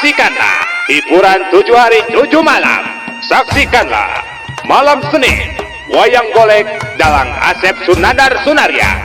Saksikanlah hiburan 7 hari 7 malam. Saksikanlah malam Senin, Wayang Golek Dalang Asep Sunandar Sunarya.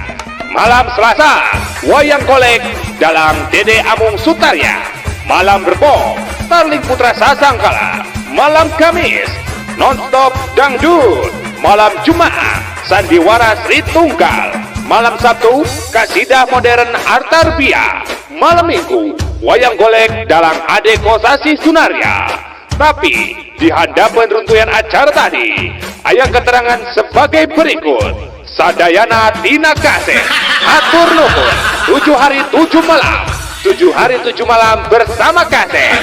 Malam Selasa, Wayang Golek Dalang Dede Amung Sutarya. Malam Rebo, Starling Putra Sasangkala. Malam Kamis, Nonstop Dangdut. Malam Jumat, Sandiwara Sri Tunggal. Malam Sabtu, Kasidah Modern Artarbia. Malam Minggu, Wayang Golek Dalang Ade Kosasi Sunarya. Tapi di hadapan runtuyan acara tadi, aya keterangan sebagai berikut. Sadayana tina kaset. Hatur nuhun. 7 hari 7 malam. 7 hari 7 malam bersama kaset.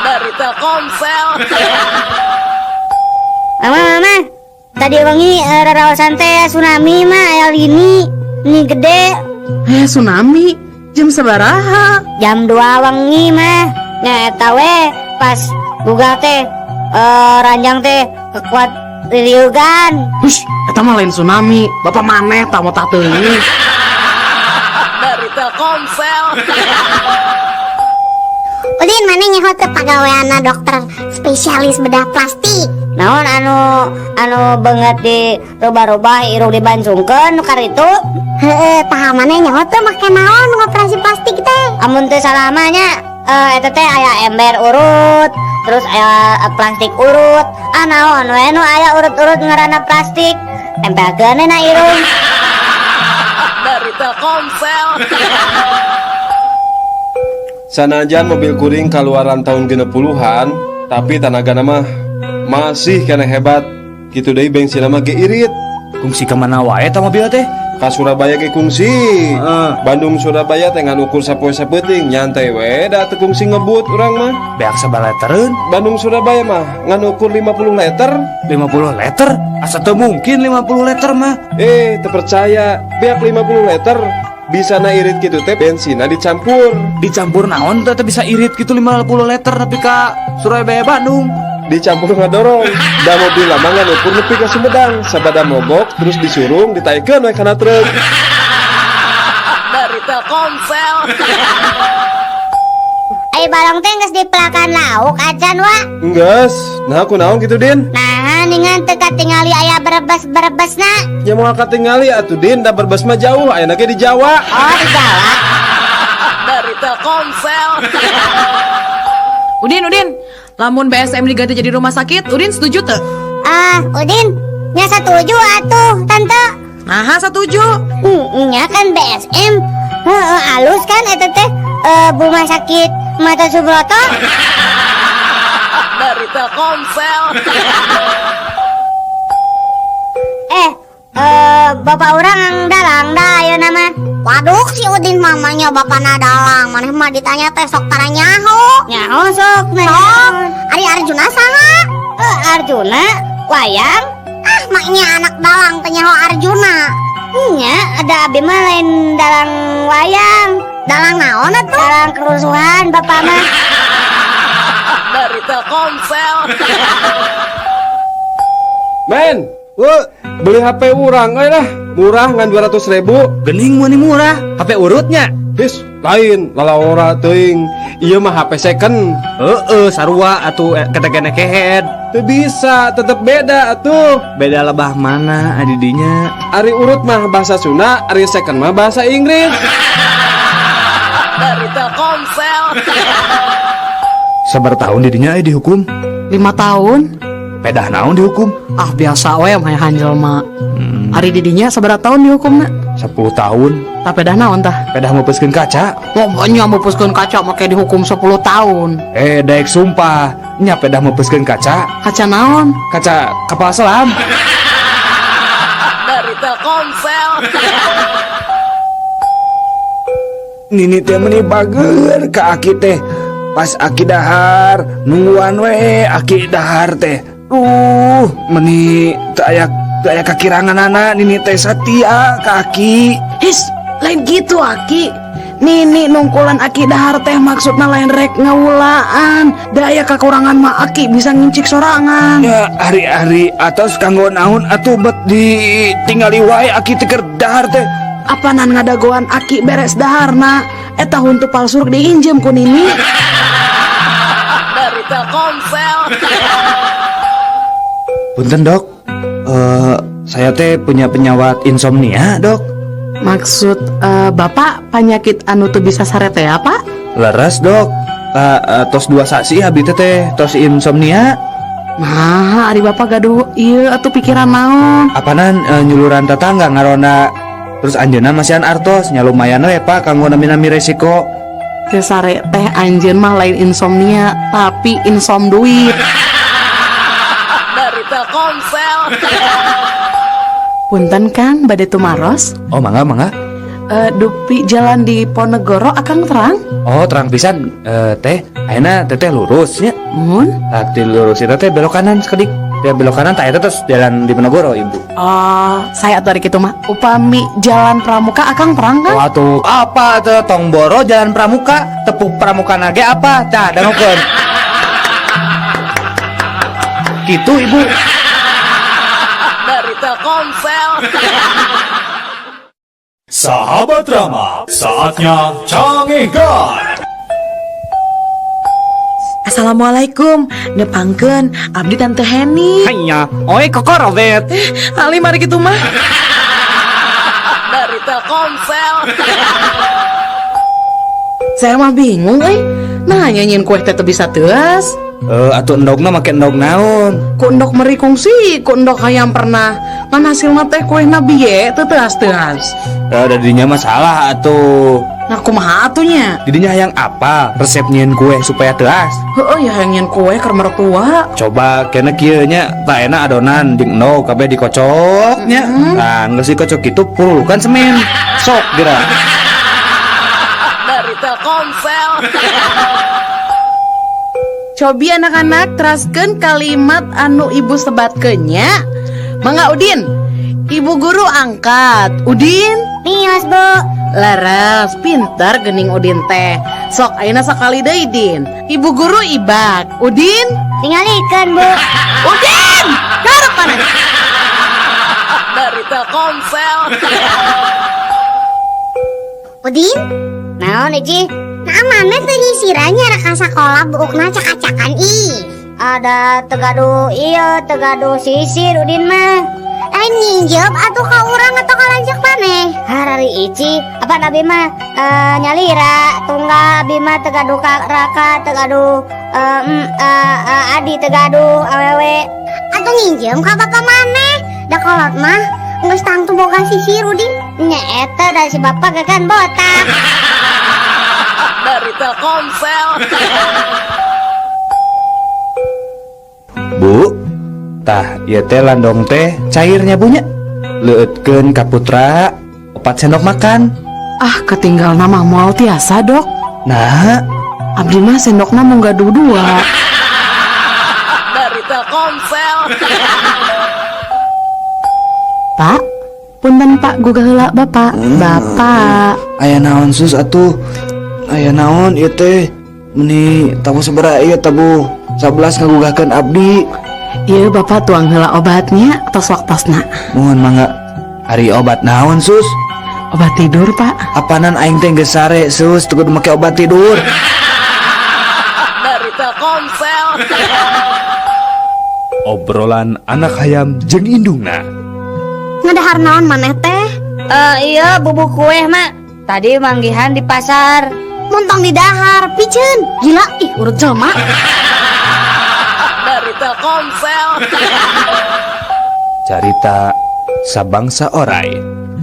Dari Telkomsel. Mama, mama, tadi wengi raraosan teh tsunami, mah, aya lini, ini gede. Eh, tsunami? Jam sabaraha? Jam 2 wengi, mah. Nya eta we pas buka teh ranjang teh kekuat liliugan. Hush, eta mah lain tsunami. Bapak maneh tah mau teuing. Dari Telkomsel. Udin, maneh nyaho teu pagaweanna dokter spesialis bedah plastik? Naon, anu anu beungeut di rubah-rubah, irung dibancungkeun nu karitu? Heeh, tah maneh nyaho teu make naon ngoperasi plastik teh? Amun teu salah mah nya eta teh aya ember urut, terus aya plastik urut. Ah, naon we nu aya urut-urut ngaranna plastik. Tempelkeun na irung. Dari Telkomsel. Sanajan mobil kuring kaluaran tahun 60-an, tapi tanagana mah masih keneh hebat. Gitu deui bensin mah ge irit. Kungsi kemana wae ta mobil teh? Ka Surabaya ge kungsi. Bandung Surabaya teh ngan ukur sapoe sapeuting, nyantai we da teu kungsi ngebut urang mah. Beak sabaraha litereun? Bandung Surabaya mah ngan ukur 50 liter. 50 liter? Asa teu mungkin 50 liter mah. Eh, teu percaya, beak 50 liter. Bisa na irit gitu teh bensinna dicampur. Dicampur naon teh bisa irit gitu 50 liter tapi ka Surabaya Bandung? Dicampur ngadorong. Da mobil lama ngan ukur nepi ka Sumedang. Sabada mogok terus disurung, ditaikeun we kana truk. Dari Telkomsel. Ai balong teh geus dipelakan lauk acan, wa? Enggeus, nah aku naon gitu, Din? Nah, ningan teu katingali aya berebes-berebesna. Ya moal katingali atuh, Din, da Brebes mah jauh, ayeuna ge di Jawa. Oh, di Jawa. Dari Telkomsel. Udin, Udin, lamun BSM diganti jadi rumah sakit, Udin setuju tuh? Ah, Udin, nya setuju atuh, Tante. Nah, setuju. Nya kan BSM. Heeh, alus kan eta teh rumah sakit Mata Subroto. Dari Telkomsel. Eh, bapak urang dalang dah ayeuna mah. Waduh, si Udin mamanya bapana dalang. Maneh mah ditanya teh sok tara nyaho. Nyaho sok. Sok, Ari Arjuna saha? Eh, Arjuna wayang. Ah, maknya anak dalang teh nyaho Arjuna. Nya, ada abi mah lain dalang wayang. Dalang naon atuh? Dalang kerusuhan bapak mah. Dari Telkomsel. Men, beli HP urang euy lah. Murah, ngan 200 ribu. Gening meni murah. HP urutnya. His, lain, lalawora teuing. Ieu mah HP second. Heeh, sarua atuh kete kehead. Teu bisa, tetep beda atuh. Beda lebah mana adidinya? Ari urut mah bahasa Sunda, ari second mah bahasa Inggris. Dari Telkomsel. Sabaraha tahun didinya dihukum? 5 tahun. Pedah naon dihukum? Ah, biasa we mah jelema. Ari didinya sabaraha tahun dihukumna? 10 tahun. Tah, pedah naon tah? Pedah meupeuskeun kaca. Pokoknya meupeuskeun kaca make dihukum 10 tahun? Eh, daek sumpah. Nya pedah meupeuskeun kaca. Kaca naon? Kaca kapal selam. Dari Telkomsel. Nini teh meni bager ka aki teh. Pas aki dahar nungguan we aki dahar teh. Duh, meni teu aya kakiranganana. Nini teh satia ka aki. His, lain gitu, Aki. Nini nungkulan aki dahar teh maksudna lain rek ngawulaan. Da aya kakurangan mah aki bisa ngincik sorangan. Ya ari-ari atos kanggo naon atuh bet ditinggali wae aki teh keur dahar teh? Apanan ngadagoan aki beres daharna. Eta huntu palsu rek diinjem ku Nini. Dari Telkomsel. Punten, Dok, saya teh punya penyawat insomnia, Dok. Maksud Bapak penyakit anu teu bisa sare teh apa? Leres, Dok. Tos 2 sasih abi teh teh tos insomnia. Nah, ari Bapak gaduh ieu atuh pikiran naon? Apanan nyuluran tetangga ngaronda, terus anjeunna masihan artos nya, lumayan we, Pak, kanggo nami-nami resiko. Teu sare teh anjeun mah lain insomnia, tapi insom duit. Dari Telkomsel. Punten, Kang, bade tumaros. Oh, mangga, mangga. Dupi jalan Diponegoro akang terang? Oh, terang pisan, teh. Ayeuna teteh lurus nya. Mun. Tah, di lurus itu teh belok kanan sekedik. Ya, belok kanan tah eta terus jalan Diponegoro, Ibu. Oh, saya atuh ari kitu mah. Upami jalan Pramuka akang terang kan? Wah tuh, apa tuh, tong boro jalan Pramuka, tepuk Pramuka nage apa? Tah, dangukeun. Gitu, Ibu. Dari Telkomsel. Sahabat Rama, saatnya Cangegan. Assalamualaikum, nepangkeun abdi Tante Heni. Hanya, oi Koko Robert. Ali mari kitu mah. Dari Telkomsel. Saya mah bingung euy. Nah, nyieun kue teh teu bisa teuas. Eh, atuh endogna make endog naon? Ku endog meri kungsi, ku endog hayam pernah. Ngan hasilna teh kuehna bieu teu teuas-teuas. Eh, da dinya masalah atuh. Nah, kumaha atuh nya? Didinya hayang apa resep nyieun kue supaya teuas? Heeh ya, hayang nyieun kue keur mertua. Coba kena kieu nya, tah enak adonan jeung endog kabeh dikocok nya. Nah, geus dikocok kitu purulukan semen. Sok geura. Dari Telkomsel. Cobi anak-anak teraskeun kalimat anu ibu sebatkeun nya. Mangga, Udin. Ibu guru angkat. Udin? Mios, Bu. Leres, pintar gening Udin teh. Sok ayeuna sakali deui, Din. Ibu guru ibak. Udin? Tingalikeun, Bu. Udin! Karep mana? Dari Telkomsel. Udin, Naon, Ici? Nah, maneh teu nyisiran nya rek ka sakola, buukna cak-cakan ih. Ada teu gaduh iya, teu gaduh sisir Udin mah. Lain nginjem atuh ka urang atau ka lanceuk maneh. Harari Ici, apa abi mah nyalira tunggal, abi mah teu gaduh ka raka, teu gaduh adi, teu gaduh awewe. Atuh nginjem ka bapak maneh. Da kolot mah geus tangtu boga sisir, Udin. Nya eta da si bapak ge kan botak. Dari Telkomsel. Bu, tah ieu teh landong teh cairnya punya. Leueutkeun ka putra 4 sendok makan. Ah, ketinggal nama moal tiasa, Dok. Nah, Abdi mah sendokna mung gaduh dua. Dari Telkomsel. Pak, punten Pak, gugah heula Bapak. Bapak. Aya naon, Sus, atuh? Aya naon ieu teh? Meni tabuh sabaraha ieu, tabuh 11 ngagugahkeun abdi. Iya, Bapak tuang heula obatnya tos waktosna. Mohon, mangga. Ari obat naon, Sus? Obat tidur, Pak. Apanan aing teh geus sare, Sus, teu kudu make obat tidur. Dari Telkomsel. Obrolan anak hayam jeung indungna. Ngadahar naon maneh teh? Eh, iya bubuk kue, Mak. Tadi manggihan di pasar. Montong di dahar, piceun. Gila ih, urut jelema. Dari Telkomsel. Carita Sabangsa Orai.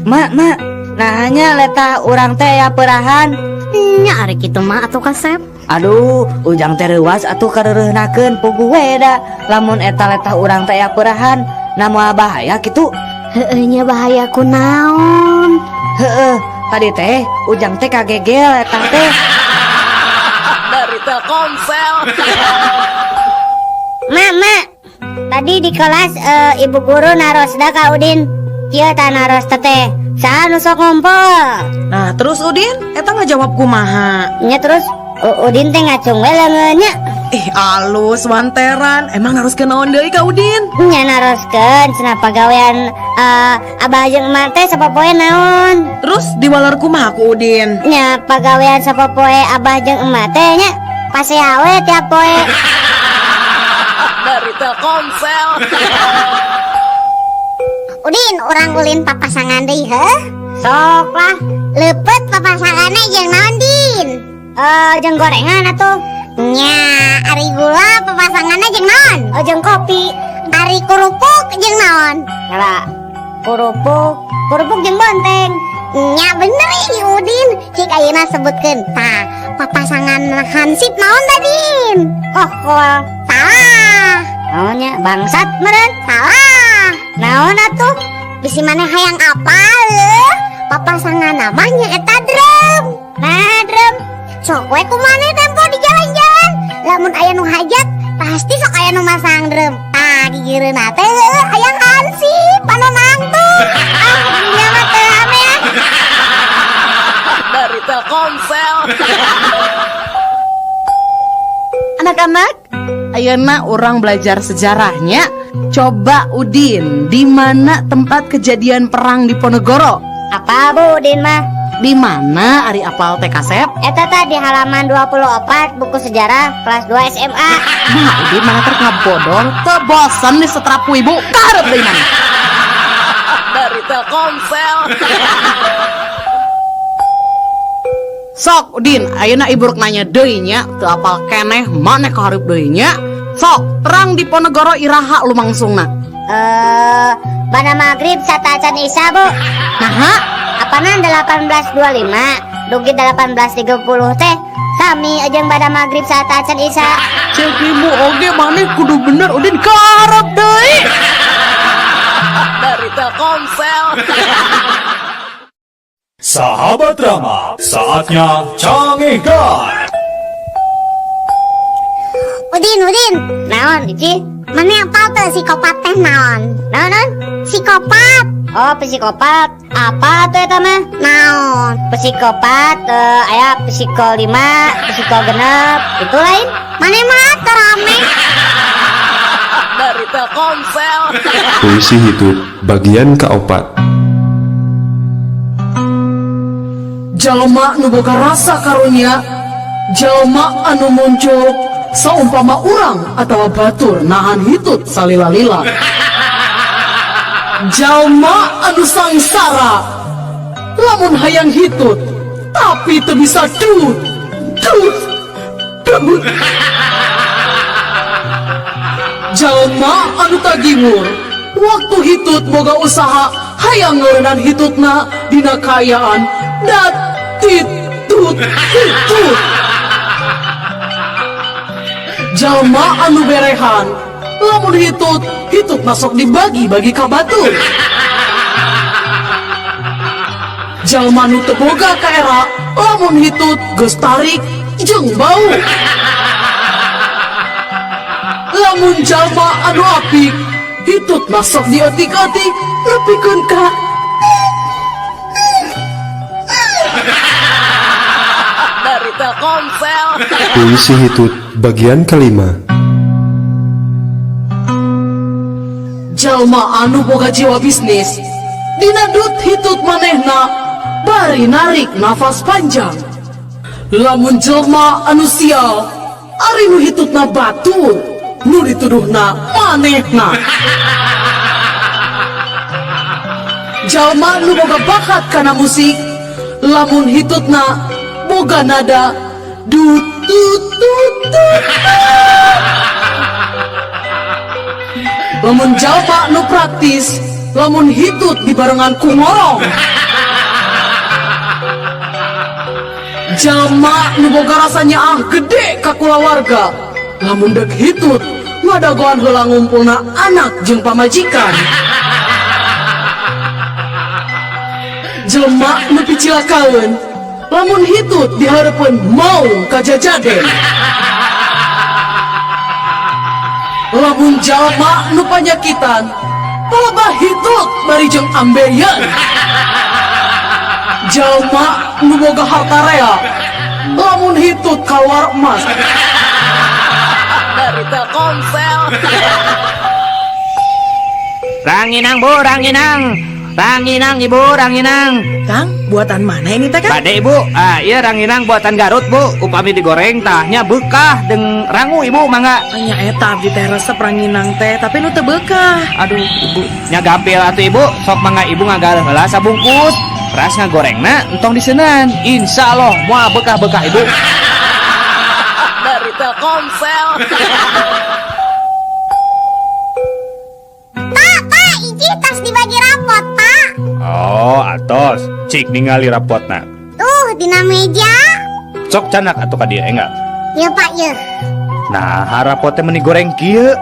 Mak, mak. Nah, hanya letah urang teh ya perahan. Nya ari kitu mah atuh kasep. Aduh, Ujang teh reuwas atuh kareureunahkeun puguh we da. Lamun eta letah urang teh ya perahan, na moal bahaya kitu? Heueuh nya, bahaya kunaon? Heeh, tadi teh Ujang teh kagegel letah teh. Dari Telkomsel. Mak, mak. Tadi di kelas ibu guru naros da ka Udin. Kieu tah naros teteh. Saha nu sok ngumpul? Nah, terus Udin, eta ngajawab kumaha? Nya terus Udin teh ngacung we leungeunnya. Ih, alus wanteran. Emang naroskeun naon deui ka Udin? Nya naroskeun cenah pagawean abah jeung emak teh sapopoe naon. Terus diwaler kumaha ku Udin? Nya pagawean sapopoe abah jeung emak teh nya pasea we tiap poe. Dari Telkomsel. Udin, urang ulin papasangan deui heuh. Sok lah. Leupeut papasanganna jeung naon, Din? Jeung gorengan atuh. Nya, ari gula papasanganna jeung naon? Oh, jeung kopi. Ari kerupuk jeung naon? Nyala. Kerupuk jeung bonteng. Nya bener ih Udin. Cik ayeuna sebutkeun. Tah, papasangan hansip naon tadin? Kokol. Salah. Naonnya bangsat meureun? Salah. Naon atuh? Bisi maneh hayang apal heuh? Papasangan namanya eta drum. Nah, drum. Sok we ku maneh tempo di jalan-jalan. Lamun aya nu hajat, pasti sok aya nu masang drum. Tah, gigireunna teh heueuh hayang hansip anu nangtung. Ah, dunia mah teu ame ah. Dari Telkomsel. Anak-anak, ayeuna urang belajar sejarahnya. Coba Udin, di mana tempat kejadian perang Diponegoro? Apa Bu Udin mah? Di mana ari apal teh kasep? Eta tah di halaman 24 buku sejarah kelas 2 SMA. Nah, Udin mana ter ngabodor, teu bosen di setrap ku ibu, kaharep deui mana? Dari Telkomsel. Sok Udin, ayeuna ibu rek nanya deui nya, teu apal keneh maneh kaharep deui nya. Sok, perang Diponegoro iraha lumangsungna? Bana maghrib sateuacan Isya, Bu. Naha? Apanan 1825 dugi 1830 teh sami jeung bada maghrib sateuacan Isya. Cek ibu oge maneh kudu bener Udin kaharep deui. Dari Telkomsel. Sahabat Rama, saatnya Cangehgar. Udin, Udin. Naon, Ici? Maneh apal teu psikopat teh naon? Naon, naon? Psikopat. Oh, psikopat. Apa tuh eta mah? Naon? Psikopat, aya psiko 5, psiko 6, itu lain. Maneh mah teu rame. Dari Telkomsel. Puisi hitut bagian keempat. Jalma nu boga rasa karunya, jalma anu muncul saumpama urang atawa batur nahan hitut salila-lila. Jalma anu sangsara lamun hayang hitut tapi teu bisa dut dut dut. Jalma anu tagimur waktu hitut boga usaha hayang ngeureunnan hitutna dina kaayaan dat tit tut hitut. Jalma anu berehan lamun hitut hitut masuk dibagi-bagi ka batur. Jalma nu teu boga kaera lamun hitut geus tarik jeung bau. Lamun jalma anu apik hitut masuk diotik-otik nepikeun ka Dari Telkomsel. Puisi hitut bagian kelima. Jalma anu boga jiwa bisnis dina dut hitut manehna bari narik nafas panjang. Lamun jelma anu sial ari nu hitutna batur nu dituduhna manehna. Jalma nu boga bakat kana musik lamun hitutna boga nada dut tut tut tut. Lamun jalma nu praktis lamun hitut dibarengan ku ngorong. Jalma nu boga rasa nyaah gede ka kulawarga lamun dek hitut ngadagoan heula ngumpulna anak jeung pamajikan. Jelema nu picilakaeun lamun hitut dihareupeun maung kajajaden. Lamun jalma nu panyakitan palebah hitut bari jeung ambeien. Jalma nu boga harta rea lamun hitut kaluar emas. Dari Telkomsel. Ranginang, Bu, ranginang. Ranginang, Ibu, ranginang. Kang, buatan mana ini teh, Kang? Bade, Ibu. Ah, iya ranginang buatan Garut, Bu. Upami digoreng tah nya beukah jeung rangu, Ibu, mangga. Nya eta abdi teh resep ranginang teh, tapi nu teu beukah. Aduh, Ibu. Nya gampil atuh, Ibu. Sok mangga Ibu ngagal heula sabungkus. Ras ngagorengna entong diseunan. Insya Allah moal beukah-beukah, Ibu. Dari Telkomsel. Pak, Pak, Iji tas dibagi rapot, Pak. Oh, atos. Cik ningali rapotna. Tuh, dina meja. Sok candak atuh ka dieu enggak? Ya, Pak, ya. Nah, rapotnya meni goreng kieu.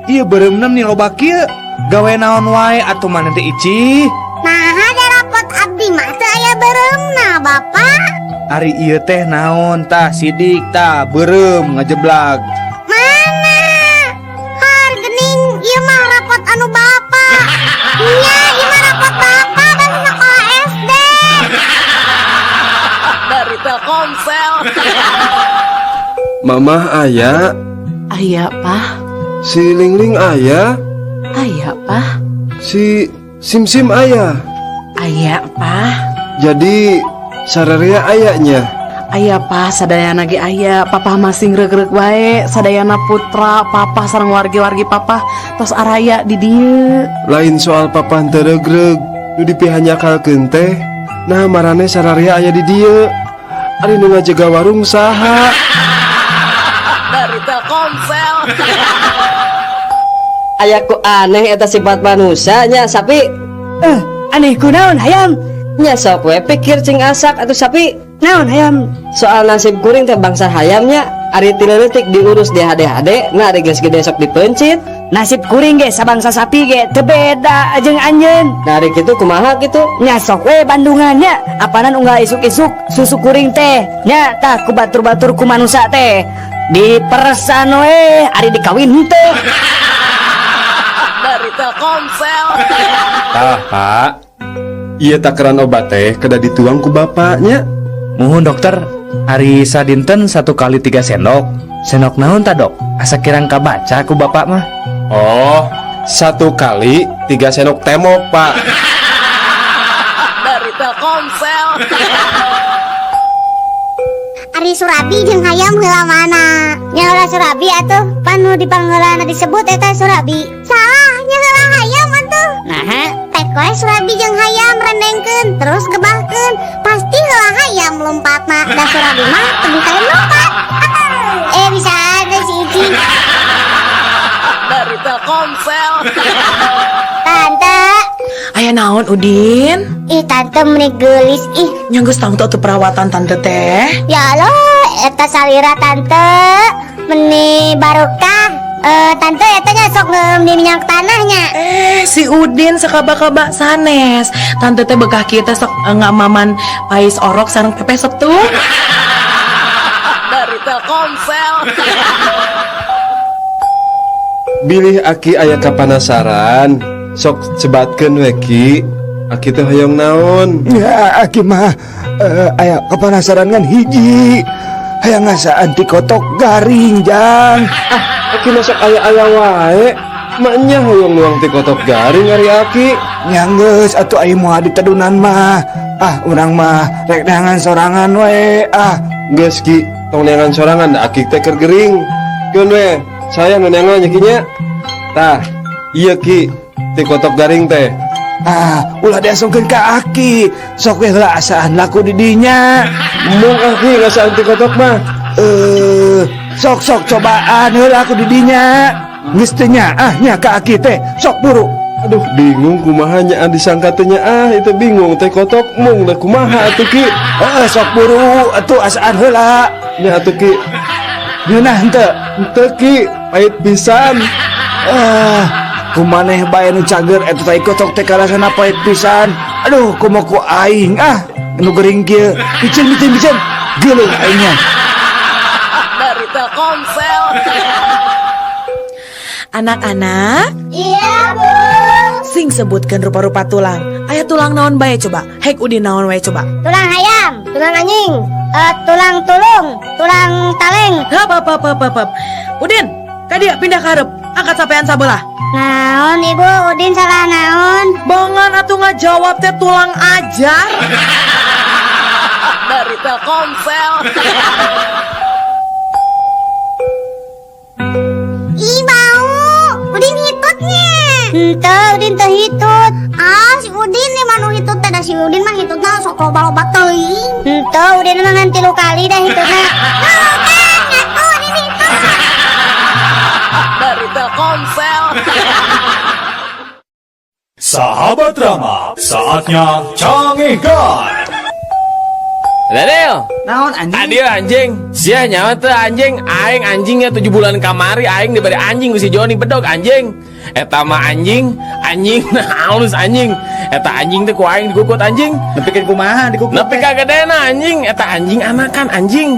Ieu beureumna meni loba kieu. Gawe naon wae atuh maneh teh, Ici? Nah, ada rapot abdi mah teu aya beureumna, Bapak. Ari ieu teh naon tah sidik tah beureum ngajeblag. Mana? Har gening ieu mah rapot anu Bapak. Nya, ieu mah rapot Bapak basa sekolah SD. Dari Telkomsel. Mamah aya, Aya, Pah. Si Lingling aya, Aya, Pah. Si Sim Sim aya. Aya, Pah. Jadi sararea aya nya. Aya, Pah, sadayana ge aya. Papa masih regreg wae, sadayana putra papa sareng wargi-wargi papa tos araya di dieu. Lain soal papa teu regreg, nu dipihanyakalkeun teh. Nah, marane sararea aya di dieu. Ari nu ngajaga warung saha? Dari Telkomsel. Aya ku aneh eta sifat manusianya, Sapi. Eh, aneh kunaon, Hayam? Nya sok we pikir cing asak atau Sapi. Naon, Hayam? Soal nasib kuring teh bangsa hayamnya, ari ti leutik diurus di HD-HD, nah ari geus gede sok dipencit. Nasib kuring ge sabangsa sapi ge teu beda jeung anjeun. Nah, ari kitu kumaha kitu? Nya sok we bandungannya, apanan unggal isuk-isuk susu kuring teh nya tah ku batur-batur ku manusa teh diperesan we, ari dikawin henteu. Dari Telkomsel. Tah, Pak. Ieu takaran obat teh kedah dituang ku bapaknya. Muhun, dokter, ari sadinten 1 kali 3 sendok. Sendok naon ta, Dok? Asa kirang kabaca ku bapak mah. Oh, 1 kali 3 sendok temok, Pak. Dari Telkomsel. Ari Surabi jeung hayam heula mana? Nya heula Surabi atuh, pan nu dipangheulana disebut eta Surabi. Salah, nya heula hayam atuh. Nah, Pek we Surabi jeung hayam rendengkeun terus gebahkeun, pasti heula hayam lompatna, da Surabi mah teu kali lompat. Eh, bisa ada si Ici. Dari Telkomsel. Tante, Aya naon, Udin? Ih, tante meni geulis ih. Nya geus tangtu atuh perawatan tante teh. Ya Allah, eta salira tante meni barokah. Eh, tante eta nya sok ngeueum di minyak tanahnya. Eh, si Udin sakaba-kaba sanes. Tante teh bekah kita sok ngamaman pais orok sareng pepes setup. Dari Telkomsel. Bilih Aki aya kapanasaran, sok sebatkeun we, Ki. Aki teh hoyong naon? Ya, aki mah aya kepanasaran ngan hiji. Hayang ngasaan ti kotok garing, Jang. Ah, Aki masuk aya-aya wae. Maknya hoyong nuang ti kotok garing ari Aki. Nya geus atuh, aya moal ditedunan mah. Ah, urang mah rek neangan sorangan we. Ah, Geus, Ki, tong neangan sorangan da Aki teh keur gering. Keun we, saya nu neangan nya, Ki, nya. Tah, iya Ki, ti kotok garing teh. Ah, ulah diasongkeun ka aki. Sok we heula asaan laku di dinya. Mung Aki ngasaan ti kotok mah. Eh, sok sok cobaan heula aku di dinya. Geus teu ah nya ka aki teh. Sok buru. Aduh, bingung kumaha nya disangka teh nya, ah itu bingung teh kotok mung da kumaha atuh, Ki. Heeh, sok buru atuh asaan heula. Nya atuh, Ki. Ngeunah henteu? Henteu, Ki, pahit pisan. Ah, kumaneh bae nu cager eta tai kotok teh karasana pahit pisan. Aduh, kumaha ku aing ah nu gering kieu. Piceun piceun piceun. Geuleuh aingnya. Dari Telkomsel. Anak-anak, Iya, Bu. Sing sebutkan rupa-rupa tulang. Aya tulang naon bae coba? Hek Udin naon wae coba? Tulang hayam, tulang anjing, tulang tulung, tulang taleng. Hap, hap, hap, hap, hap. Udin, Ka dieu pindah ka hareup. Angkat sampean sabelah. Naon ibu, Udin salah naon? Bongan atuh ngajawab teh tulang ajar. Dari Telkomsel. Ih bau, Udin hitutnya. Henteu, Udin teu hitut. Ah, si Udin nih manu hitut teh, da si Udin mah hitutna sok loba-loba teuing. Henteu, Udin mah ngan 3 kali dah hitutna. Tuh kan, ngaku Udin hitut. Dari Telkomsel. Sahabat Rama, saatnya Cangehgar. Daniel, Naon anjing? Adil anjing. Sia nyawa teh anjing, aing anjingnya 7 bulan kamari aing diberi anjing ku si Joni bedog anjing. Eta mah anjing, anjing nah halus anjing. Eta anjing teh ku aing dikukut anjing. Nepikeun kumaha dikukut? Nepi ka gedena anjing, eta anjing anakan anjing.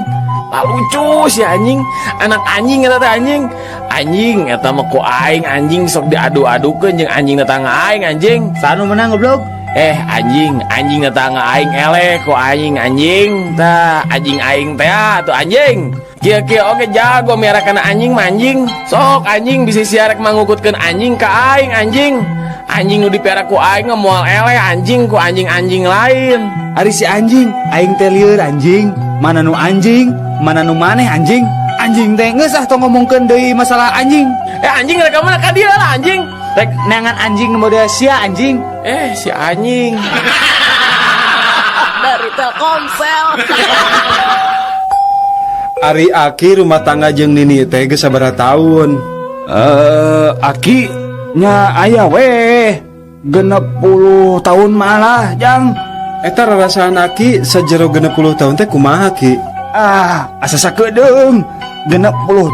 Lah lucu si anjing, anak anjing eta teh anjing. Anjing eta mah ku aing anjing sok diadu-adukeun jeung anjing tetangga aing anjing. Sanu menang goblok. Anjing, anjing tetangga aing eleh ku aing anjing. Tah, anjing aing teh atuh anjing. Kieu-kieu oge jago miara kana anjing mah anjing. Sok anjing bisi sia rek mangukutkeun anjing ka aing anjing. Anjing nu dipiara ku aing mah moal eleh anjing ku anjing-anjing lain. Ari si anjing, aing teh lieur anjing. Mana nu anjing, mana nu maneh anjing. Anjing teh geus ah tong ngomongkeun deui masalah anjing. Anjing rek ka mana ka dieu lah anjing. Rek neangan anjing nu model sia anjing. Si anjing. Dari Telkomsel. Ari Aki rumah tangga jeung Nini teh geus sabaraha tahun? Aki nya aya weh 60 tahun malah jang. Eta rarasaan Aki sajero 60 tahun teh kumaha Ki? Ah, asa sakedeung. 60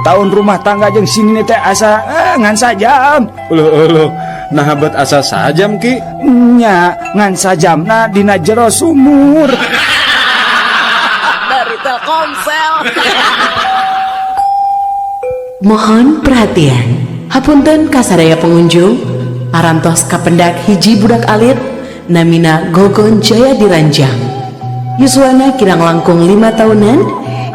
tahun rumah tangga jeung si Nini teh asa ngan sajam. Uluh uluh, nah bet asa sajam Ki? Nya ngan sajamna dina jero sumur. Dari Telkomsel. Mohon perhatian. Hapunten kasadaya pengunjung, parantos kapendak hiji budak alit namina Gogon Jaya Diranjang. Yuswana kirang langkung 5 tahunan,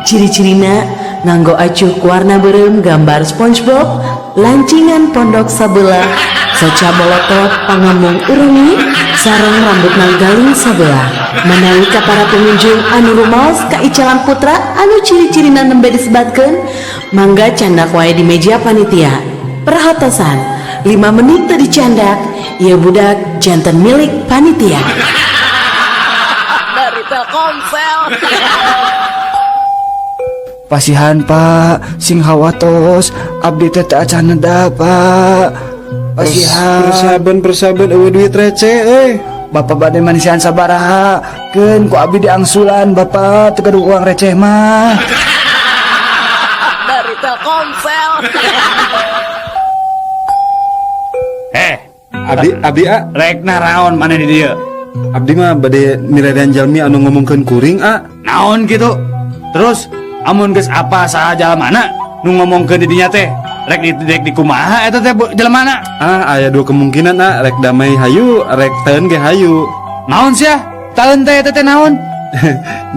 ciri-cirina nganggo acuh warna berem gambar SpongeBob, lancingan pondok sabelah, soca bolotot pangamung urungi, sareng rambut nanggaling sabelah. Manawi ka para pengunjung anu rumaos ka Icalan Putra anu ciri-cirina nembe disebatkeun, mangga candak wae di meja panitia. Perhatosan, 5 menit teu dicandak, ieu budak janten milik panitia. Dari Telkomsel. Pasihan Pak, sing hawatos, abdi teh teu acan neda Pak. Pasihan. Persaben persaben eueuh duit receh euy. Bapak bade manisian sabaraha, keun ku abdi diangsulan Bapak teu gaduh uang receh mah. Dari Telkomsel. Abdi abdi a rek naraon maneh di dieu? Abdi mah bade mirerean jalmi anu ngomongkeun kuring a. Naon kitu? Terus amun geus apa saha jalmana nu ngomongkeun di dinya teh? Rek di rek di kumaha eta teh jelmana? Ah, aya 2 kemungkinan a, rek damai hayu, rek teun ge hayu. Naon sia? Taeun teh eta teh naon?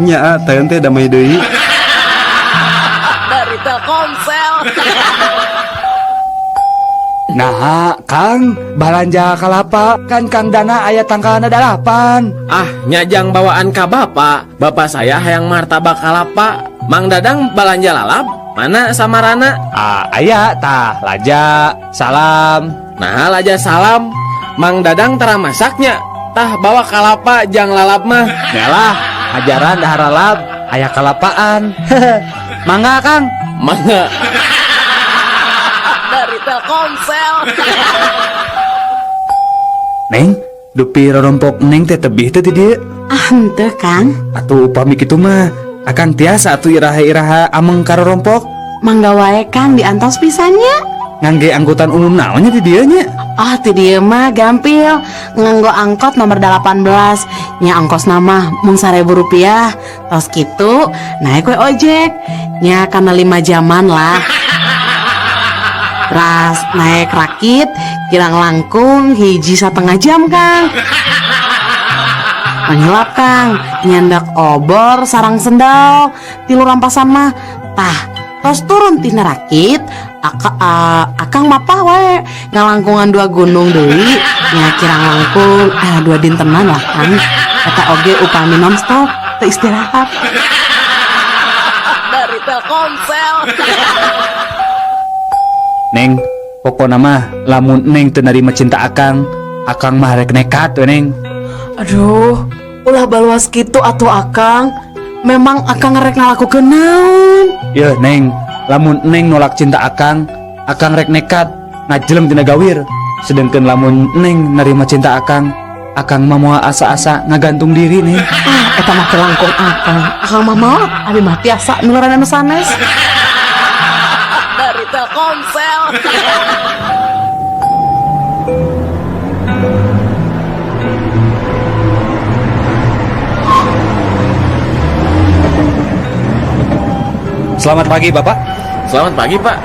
Nya a, taeun teh damai deui. Dari Telkomsel. Nah, Kang, balanja kalapa kan Kang Dana aya tangkalna 8. Ah, nyajang bawaan ka bapak. Bapak saya hayang martabak kalapa. Mang Dadang balanja lalap. Mana samarana? Ah, aya tah laja salam. Nah, laja salam. Mang Dadang tara masaknya. Tah bawa kalapa jang lalap mah. Nyalah, ajaran dahar lalap, aya kalapaan. Mangga Kang. Mangga. Dari Telkomsel. Neng, dupi rorompok neng teh tebih teh di dieu. Ah, henteu Kang. Atuh upami kitu mah, akang tiasa atuh iraha-iraha ameng ka rorompok. Mangga wae Kang diantos pisannya. Ngangge angkutan umum naonnya di dieu nya? Ah, di dieu mah gampil. Nganggo angkot nomor 18. Nya ongkos nama mung 1.000 rupiah. Tos kitu naik we ojek. Nya kana 5 jaman lah. Ras naik rakit kirang langkung 1,5 jam Kang. Pangilap Kang, nyandak obor sarang sendal, 3 rampasan mah. Tah, Tos turun tina rakit, akang mapah we ngalangkungan dua gunung deui, nya kirang langkung 2 dintenan lah Kang. Eta oge upami nonstop teu istirahat. Dari Telkomsel. Neng, pokona mah lamun Neng teu narima cinta akang, akang mah rek nekat we Neng. Aduh, ulah baluas kitu atuh akang. Memang akang rek ngalakukeun naon? Yeuh Neng, lamun Neng nolak cinta akang, akang rek nekat ngajeleng tina gawir. Sedengkeun lamun Neng narima cinta akang, akang mah moal asa-asa ngagantung diri Neng. Ah, eta mah teu langkung akang. Akang mah maot, abi mah tiasa nularan anu sanes. Dari Telkomsel. Selamat pagi Bapak. Selamat pagi Pak.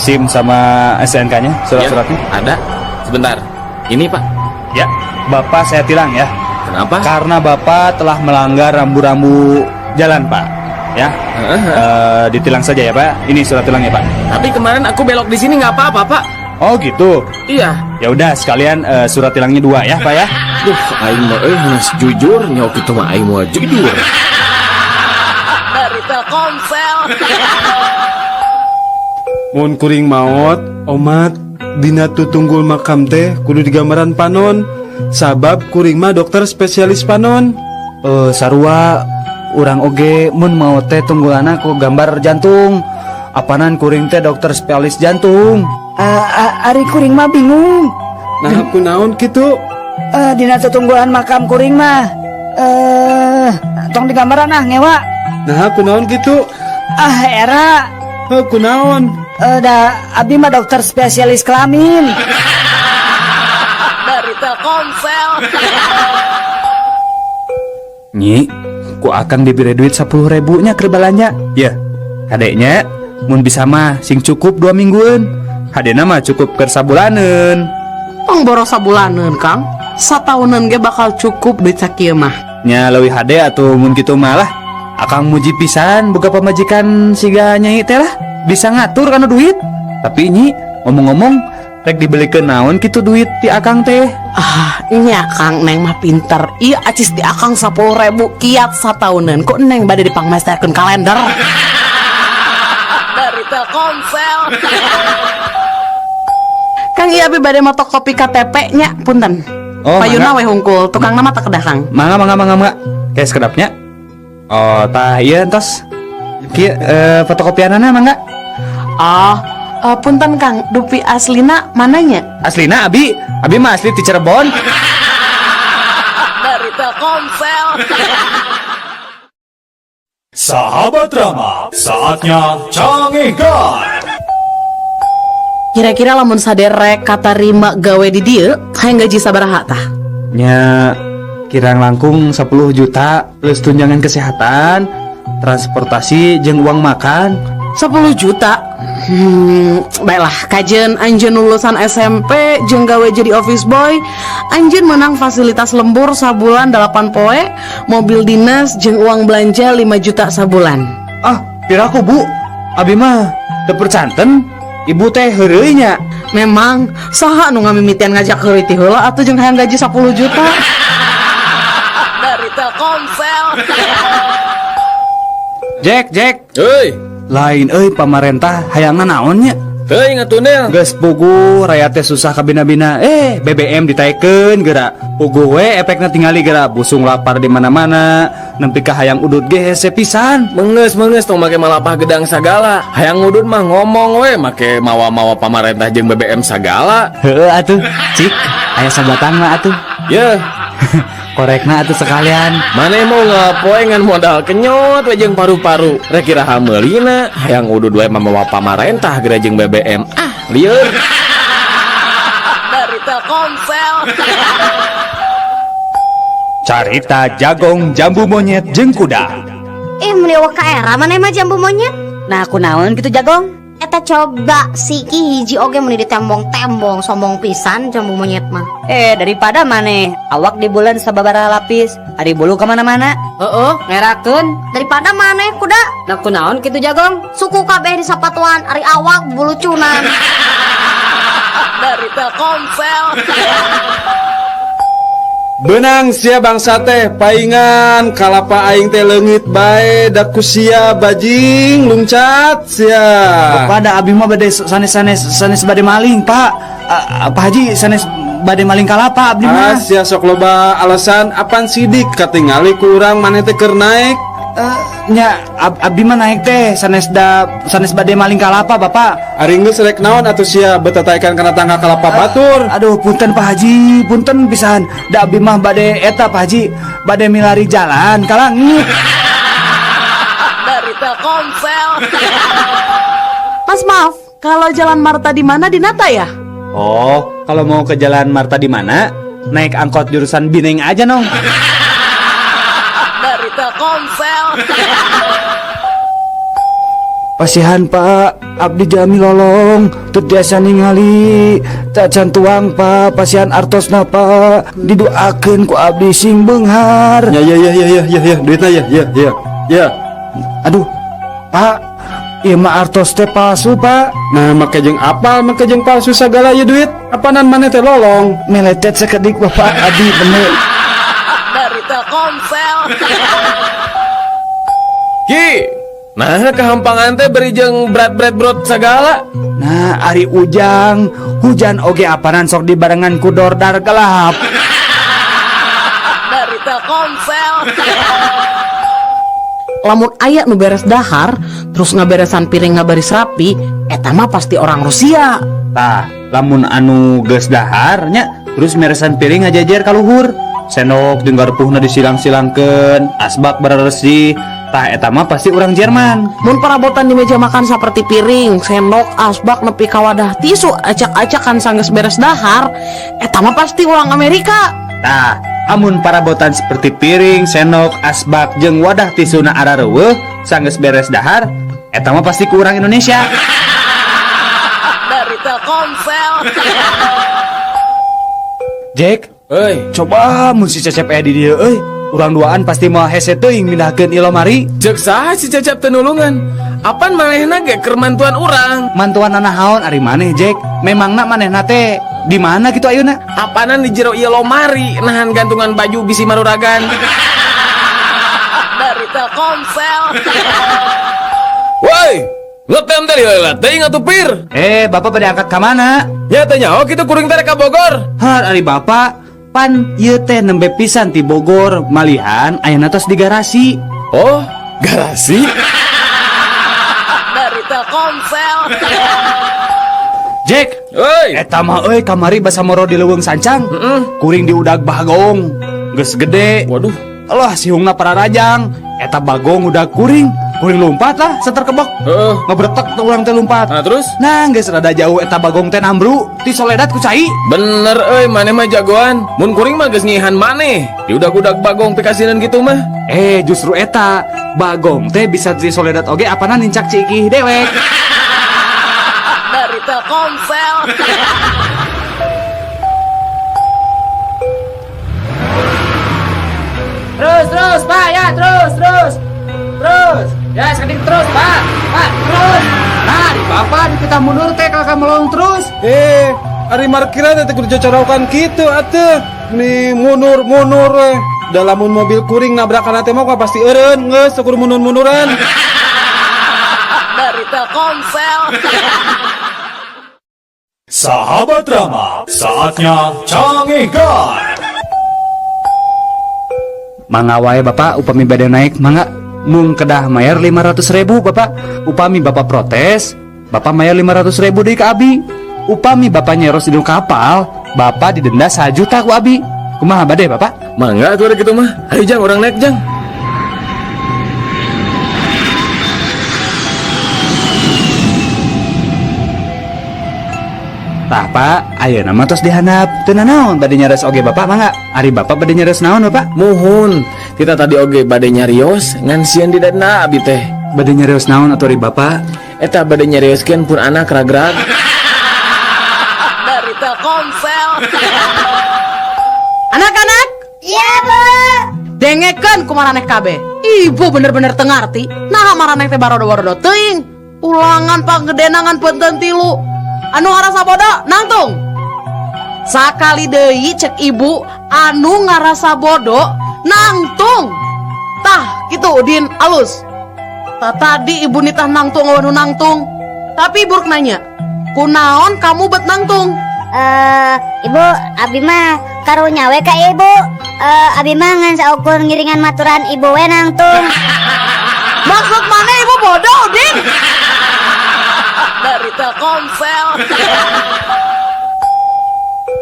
SIM sama SNK-nya, surat-suratnya? Ya, ada. Sebentar. Ini Pak. Ya, Bapak saya tilang ya. Kenapa? Karena Bapak telah melanggar rambu-rambu jalan Pak. Ya. Ditilang saja ya Pak. Ini surat tilangnya Pak. Tapi kemarin aku belok di sini nggak apa-apa Pak. Oh gitu. Iya. Ya udah sekalian surat tilangnya 2 ya Pak ya. Duh, aing mah geus jujur nyawa kitu mah aing mah jujur. Dari Telkomsel. Mun kuring maot, omat dina tutunggul makam teh kudu digambaran panon. Sabab kuring mah dokter spesialis panon. Sarua urang oge mun maot teh tunggulana ku gambar jantung. Apanan kuring teh dokter spesialis jantung. Ari kuring mah bingung. Nah, aku naon kitu? Dina tutunggulan makam kuring mah tong digambaran ah ngewa. Nah, aku naon kitu? Ah, era. Aku naon? Da abi mah dokter spesialis kelamin. Dari Telkomsel. Nyi, ku akang diberi duit 10.000 nya keur balanja. Ya, kadeknya mun bisa mah sing cukup 2 mingguan. Hadena mah cukup keur sabulaneun. Tong boros sabulaneun, Kang. Sataunan ge bakal cukup duit sakieu mah. Nya leuwih hade atuh mun kitu mah lah. Akang muji pisan boga pamajikan siga nyai teh lah, bisa ngatur kana duit. Tapi nyi, ngomong-ngomong rek dibelikeun naon kitu duit ti akang teh? Ah, nya Kang, Neng mah pinter. Ieu acis ti akang 10.000 kiat sataunan. Kok Neng bade dipangmesterkeun kalender? Dari Telkomsel. Kang, ieu abi bade motokopi KTP nya, punten. Oh, payuna mangga. We hungkul, tukangna mah teu kedah Kang. Mangga, mangga, mangga, mangga. Kayak sekedapnya. Oh, tah ieu entos. Kieu fotokopianana mangga. Oh, punten Kang, dupi aslina mananya? Aslina abi, abi mah asli ti Cirebon. Dari Telkomsel. Sahabat Rama, saatnya Cangehgar. Kira-kira lamun saderek katarima gawe di dieu, hayang gaji sabaraha tah? Nya kirang langkung 10 juta plus tunjangan kesehatan, transportasi jeung uang makan. 10 juta? Baiklah, kajen anjeun lulusan SMP jeung gawe jadi office boy, anjeun menang fasilitas lembur sabulan 8 poe, mobil dinas jeung uang belanja 5 juta sabulan. Ah, piraku Bu, abi mah teu percanten. Ibu teh heureuy nya. Memang saha nu ngamimitian ngajak heureuy ti heula atuh jeung hayang gaji 10 juta. Dari Telkomsel. Jack, Jack. Euy. Lain euy pamarentah hayangna naon nya? Teuing atuh Nel. Geus puguh rakyat teh susah kabina-bina. BBM ditaekeun geura. Puguh we efekna tingali geura busung lapar di mana-mana. Nempi ka hayang udud ge hese pisan. Mengeus-mengeus tong make malapah gedang sagala. Hayang udud mah ngomong we make mawa-mawa pamarentah jeung BBM sagala. Heueuh atuh, cik. Aya sabatang mah atuh. Yeuh. Korekna atuh sekalian. Maneh mau ngapoe ngan modal kenyot we jeung paru-paru. Rek iraha meulina, hayang udud we mamawa pamarentah geura jeung BBM. Ah, lieur. Dari Telkomsel. Carita jagong jambu monyet jeung kuda. Ih, meni eueuh ka era maneh mah jambu monyet. Nah, kunaon kitu jagong? Eta coba siki hiji oge mun ditembong-tembong sombong pisan jambu monyet mah. Eh, daripada maneh awak di bulan sababaraha lapis, ari bulu kemana-mana. Heeh, ngerakeun. Daripada maneh kuda. Nah kunaon kitu jagong? Suku kabeh di sapatuan ari awak bulucunan. Dari Telkomsel. Benang sia bangsa teh paingan kalapa aing teh leungit bae da ku sia bajing luncat sia. Pada abi mah bade sanes-sanes sanes bade maling, Pak. Pak Haji sanes bade maling kalapa abdi Ah mah. sia sok loba alasan apan sidik katingali ku urang maneh teh keur naek. Nya abdi mah naik teh sanes da sanes bade maling kalapa, Bapak. Ari geus rek naon atuh sia betataikan kana tangga kalapa batur. Aduh, punten Pak Haji, punten pisan. Da abdi mah bade eta Pak Haji, bade milari jalan ka langit. Dari Telkomsel. Mas maaf, kalau Jalan Marta di mana Dinata ya? Oh, kalau mau ke Jalan Marta di mana? Naik angkot jurusan Bineng aja nong. Dari Telkomsel. Pasihan Pak, abdi jami lolong, teu tiasa ningali, tacan tuang Pak, pasihan artosna Pak, didoakeun ku abdi sing beunghar. Ya ya ya ya ya ya ya duitna ya ya ya ya. Aduh, Pak, ieu mah artos teh palsu Pak. Nah, make jeung apal, make jeung palsu sagala ieu duit. Apanan maneh teh lolong? Meletet sakedik Bapak, abdi bener. Dari Telkomsel. Ki, nah kehampangan teh beri jeung berat-berat brot sagala. Nah, ari ujang, hujan oge apanan sok dibarengan ku dordar gelap. Dari Telkomsel. Lamun aya nu beres dahar, terus ngaberesan piring ngabaris rapi, eta mah pasti orang Rusia. Tah, lamun anu geus dahar nya, terus meresan piring ngajajer ka luhur. Sendok jeung garpuhna disilang-silangkeun, asbak beresih. Tah eta mah pasti urang Jerman. Mun parabotan di meja makan seperti piring, sendok, asbak nepi ka wadah tisu acak-acakan sanggeus beres dahar, eta mah pasti orang Amerika. Tah, amun parabotan seperti piring, sendok, asbak jeung wadah tisuna arareuweuh sanggeus beres dahar, eta mah pasti ku urang Indonesia. Dari Telkomsel. Jack, euy, coba mun si Cecep aya di dieu euy. Urang duaan pasti moal hese teuing mindahkeun ieu lomari. Ceuk saha si Cecep teu nulungan? Apan manehna ge keur mantuan urang? Mantuan naon ari maneh, Jack? Memangna manehna teh di mana kitu ayeuna? Apanan di jero ieu lomari nahan gantungan baju bisi maruragan. Dari Telkomsel. Woi, ngetem teh lila teuing atuh pir. Eh, Bapak pada angkat ka mana? Nya teh nyaho kitu kuring teh ka Bogor. Har ari Bapak pan ieu teh nembe pisan ti Bogor, malihan ayeuna tos di garasi. Oh, garasi? Dari Telkomsel. Jack, euy, eta mah euy kamari basa moro di leuweung sancang. Kuring diudag bagong. Geus gede. Waduh. Alah sihungna pararajang. Eta bagong udah kuring. Kuring lompat lah seter kebok. Heeh. Ngebretek tuh urang teh lompat. Nah, terus? Nah, geus rada jauh eta bagong teh nambru ti soledat ku cai. Bener euy, maneh mah jagoan. Mun kuring mah geus ngihan maneh. Diudag-udag bagong pikasinan gitu mah. Eh, justru eta bagong teh bisa ti soledat oge apana nincak cikih dewek. Dari Telkomsel. Terus, terus, Pak, ya, terus, terus. Terus. Ya, sekedik terus, Pak. Pak, terus. Nah, di Bapak di kita mundur teh kalau melong terus. Eh, ari markiran teh kudu cocorokan kitu atuh. Nih mundur-mundur eh. Da lamun mobil kuring nabrakan teh mah pasti eureun geus kudu mundur-munduran. Dari Telkomsel. Sahabat Rama, saatnya Cangehgar. Mangga wae Bapak upami bade naik mangga mung kedah mayar 500.000 Bapak. Upami Bapak protes, Bapak mayar 500.000 deui ka abi. Upami Bapak nyeros di kapal, Bapak didenda 1 juta ku abi. Kumaha bade Bapak? Mangga atuh kitu mah. Ayo jang urang naik jang. Tah Pak, ayeuna mah tos dihandap. Teu nanaon bade nyares oge Bapak mangga. Ari Bapak bade nyares naon Bapak? Muhun, kita tadi oge bade nyarios ngan sieun didenda abi teh. Bade nyarios naon atuh ari Bapak? Eta bade nyarioskeun pun anak ragrag. Dari Telkomsel. Anak-anak. Iya, Bu. Dengekeun ku maraneh kabeh. Ibu bener-bener teu ngarti. Nah, maraneh teh barodo-barodo teuing. Ulangan panggedena ngan benten tilu. Anu ngarasa bodoh nangtung. Sakali deui cek ibu, anu ngarasa bodoh nangtung. Tah, kitu Udin alus. Tah tadi ibu nitah nangtung anu nangtung. Tapi ibu rek nanya, kunaon kamu bet nangtung? Ibu, abi mah karunya we ka ibu. Abi mah ngan saukur ngiringan maturan ibu we nangtung. Maksud mana ibu bodoh, Udin? Dari Telkomsel.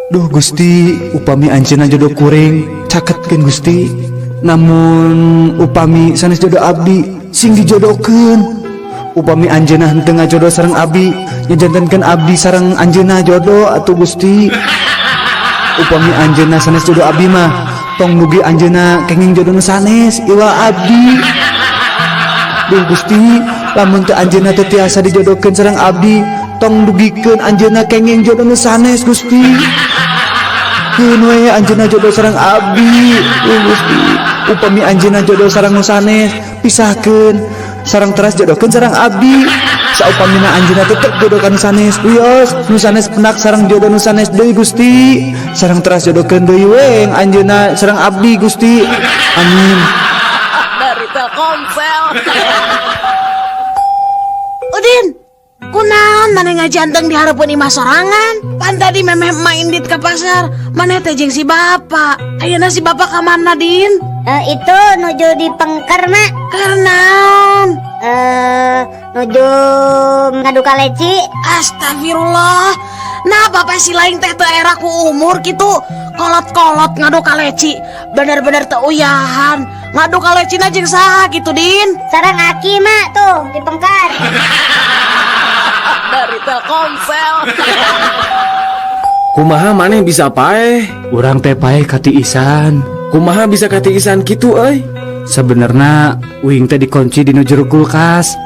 Duh Gusti, upami anjeunna jodoh kuring, caketkeun Gusti. Namun upami sanes jodoh abdi, sing dijodohkeun. Upami anjeunna henteu ngajodoh sareng abdi, nyajantenkeun abdi sareng anjeunna jodoh atuh Gusti. Upami anjeunna sanes jodoh abdi mah, tong dugi anjeunna kenging jodoh nu sanes iwal abdi. Duh Gusti, lamun teu anjeunna teu tiasa dijodohkeun sareng abdi, tong dugikeun anjeunna kenging jodoh nu sanes Gusti. Keun we anjeunna jodoh sareng abdi. Duh Gusti, upami anjeunna jodoh sareng nu sanes, pisahkeun sareng teras jodohkeun sareng abdi. Saupamina anjeunna tetep jodoh ka nu sanes, wios nu sanes penak sareng jodoh nu sanes deui Gusti. Sareng teras jodohkeun deui we anjeunna sareng abdi Gusti. Amin. Dari Telkomsel. Udin, kunaon maneh ngajanteng di hareupeun imah sorangan? Pan tadi memeh emak indit ke pasar, maneh teh jeung si bapak. Ayeuna si bapak ka mana, Din? Itu nuju di pengker, Mak. Keur naon? Nuju ngadu kaleci. Astagfirullah. Nah, bapak si lain teh teu era ku umur kitu. Kolot-kolot ngadu kaleci. Bener-bener teu uyahan. Ngadu kalecina jeung saha kitu, Din? Sareng aki, Mak, tuh di pengker. Dari Telkomsel. Kumaha maneh bisa paeh? Urang teh paeh katiisan. Kumaha bisa katiisan kitu euy? Sebenarnya uing teh dikunci di nu jero kulkas.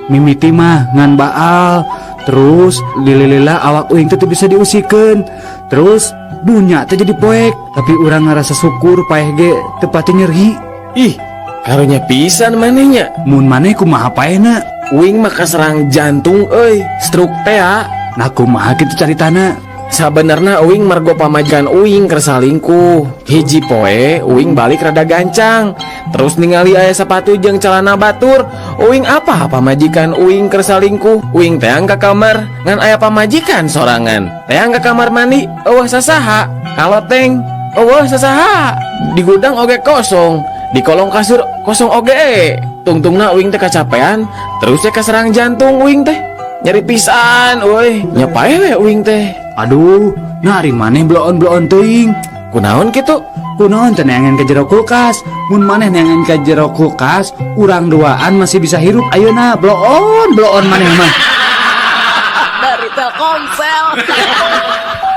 Mimiti mah ngan baal. Terus lila-lila awak uing teh teu bisa diusikeun. Terus dunya teh jadi poek. Tapi urang ngarasa syukur paeh ge teu pati nyeri. Ih, karunya pisan manehnya. Mun maneh kumaha paehna? Uing mah kaserang jantung euy, stroke teh ah. Nah kumaha kitu caritana? Sabenerna uing margo pamajikan uing keur salingkuh. Hiji poe uing balik rada gancang. Terus ningali aya sepatu jeung celana batur. Uing apa pamajikan uing keur salingkuh? Uing teang ka kamar ngan aya pamajikan sorangan. Teang ka kamar mandi eueuh sasaha. Kaloteng eueuh sasaha. Di gudang oge kosong, di kolong kasur kosong oge. Tungtungna uing teh kacapean, terus teh kaserang jantung uing teh. Nyeri pisan euy, nya paeh we uing teh. Aduh, nah ari maneh bloon-bloon teuing. Kunaon kitu? Kunaon teh neangan ke jero kulkas? Mun maneh neangan ke jero kulkas, urang duaan masih bisa hirup ayeuna. Bloon, bloon maneh mah. Dari Telkomsel.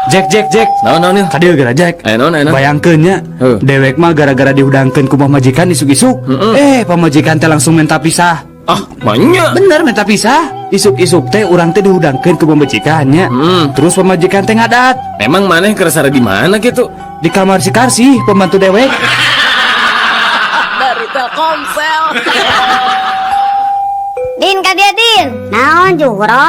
Jack, Jack, Jack. Naon, naon, naon? Kadieu geura, Jack. Aya naon, aya naon? Bayangkeun nya, Heuh. dewek mah gara-gara dihudangkeun ku pamajikan isuk-isuk. Pamajikan teh langsung minta pisah. Ah, banyak. Bener minta pisah. Isuk-isuk teh urang teh dihudangkeun ku pamajikannya. Terus pamajikan teh ngadat. Emang maneh keur sare di mana kitu? Di kamar si Karsi, pembantu dewek. Dari Telkomsel. Din, ka dia, Din. Naon Juhro?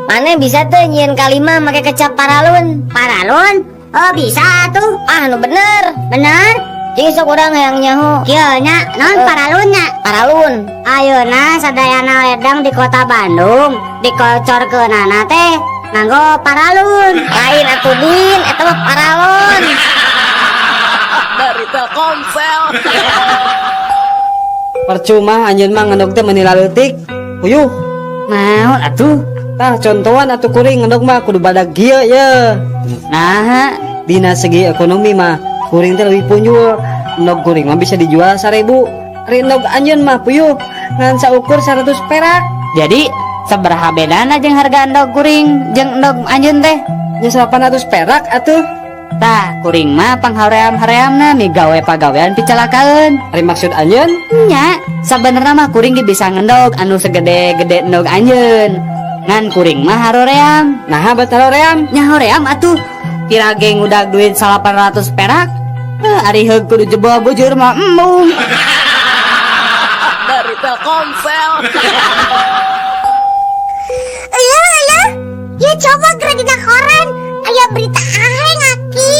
Maneh bisa tuh nyieun kalima make kecap paralun. Paralun? Oh bisa tuh. Ah nu bener. Bener? Cing sok urang hayang nyaho. Kieu nya, naon paralun nya? Paralun. Ayeuna sadayana ledang di kota Bandung dikocorkeunana teh nganggo paralun. Lain atuh Din, eta mah paralon. Dari Telkomsel. Percuma anjeun mah ngendog teh meuni laleutik. Puyuh. Naon atuh? Tah contohan atuh kuring ngendog mah kudu badag kieu ye. Nah, dina segi ekonomi mah kuring teh leuwih punjul. Endog kuring mah bisa dijual 1000. Ari endog anjeun mah puyuh ngan saukur 100 perak. Jadi sabaraha bedana jeung harga endog kuring jeung endog anjeun teh? Nya 800 perak atuh. Tah, kuring mah panghaream-hareamna migawe pagawean picalakaeun. Ari maksud anjeun? Nya, sabenerna mah kuring ge bisa ngendog anu segede-gede endog anjeun. Ngan kuring mah haroream. Naha bet haroream? Nya hoream atuh. Kira ge ngudag duit 800 perak. Ari heug kudu jebol bujur mah embung. Dari Telkomsel. Iya, iya. Ya coba geura dina koran. Aya berita aheng aki.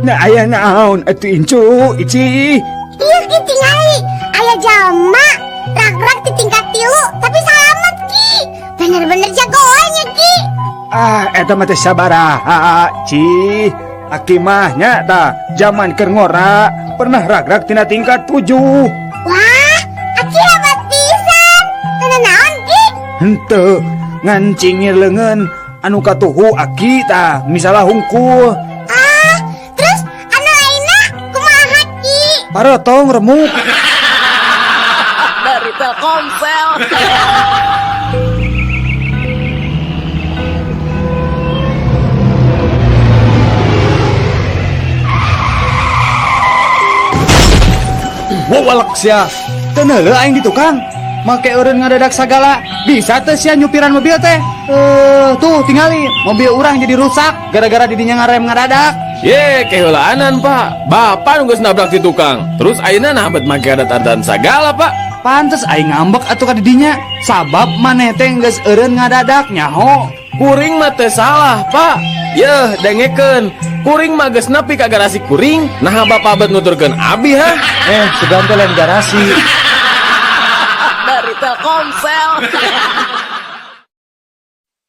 Nah aya naon atuh incu ici. Iya ki tingali. Aya jalma ragrak di tingkat 3 tapi salamet ki. Bener-bener jagoannya ki. Ah eta mah teh sabaraha ci. Aki mah nya tah zaman keur ngora pernah ragrak tina tingkat 7. Wah, aki hebat pisan. Teu naon ki? Henteu, ngan cingir leungeun anu katuhu aki tah misalah hungkul. Ah, terus anu lainna kumaha ki? Parotong remuk. Dari Telkomsel. Wawalak sia. Teu neuleuh aing di tukang. Make eureun ngadadak sagala. Bisa teu sia nyupiran mobil teh? Tuh tingali mobil urang jadi rusak gara-gara didinya ngarem ngadadak. Ye, keheulaanan, Pak. Bapak nu geus nabrak di tukang. Terus ayeuna nah bet make adat-adatan sagala, Pak. Pantes aing ngambek atuh ka didinya. Sabab maneh teh geus eureun ngadadak nyaho. Kuring mah teu salah, Pak. Yeuh, dengekeun. Kuring mah geus nepi ka garasi kuring, naha bapak bet nuturkeun abi ha? Sugan teh lain garasi. Dari Telkomsel.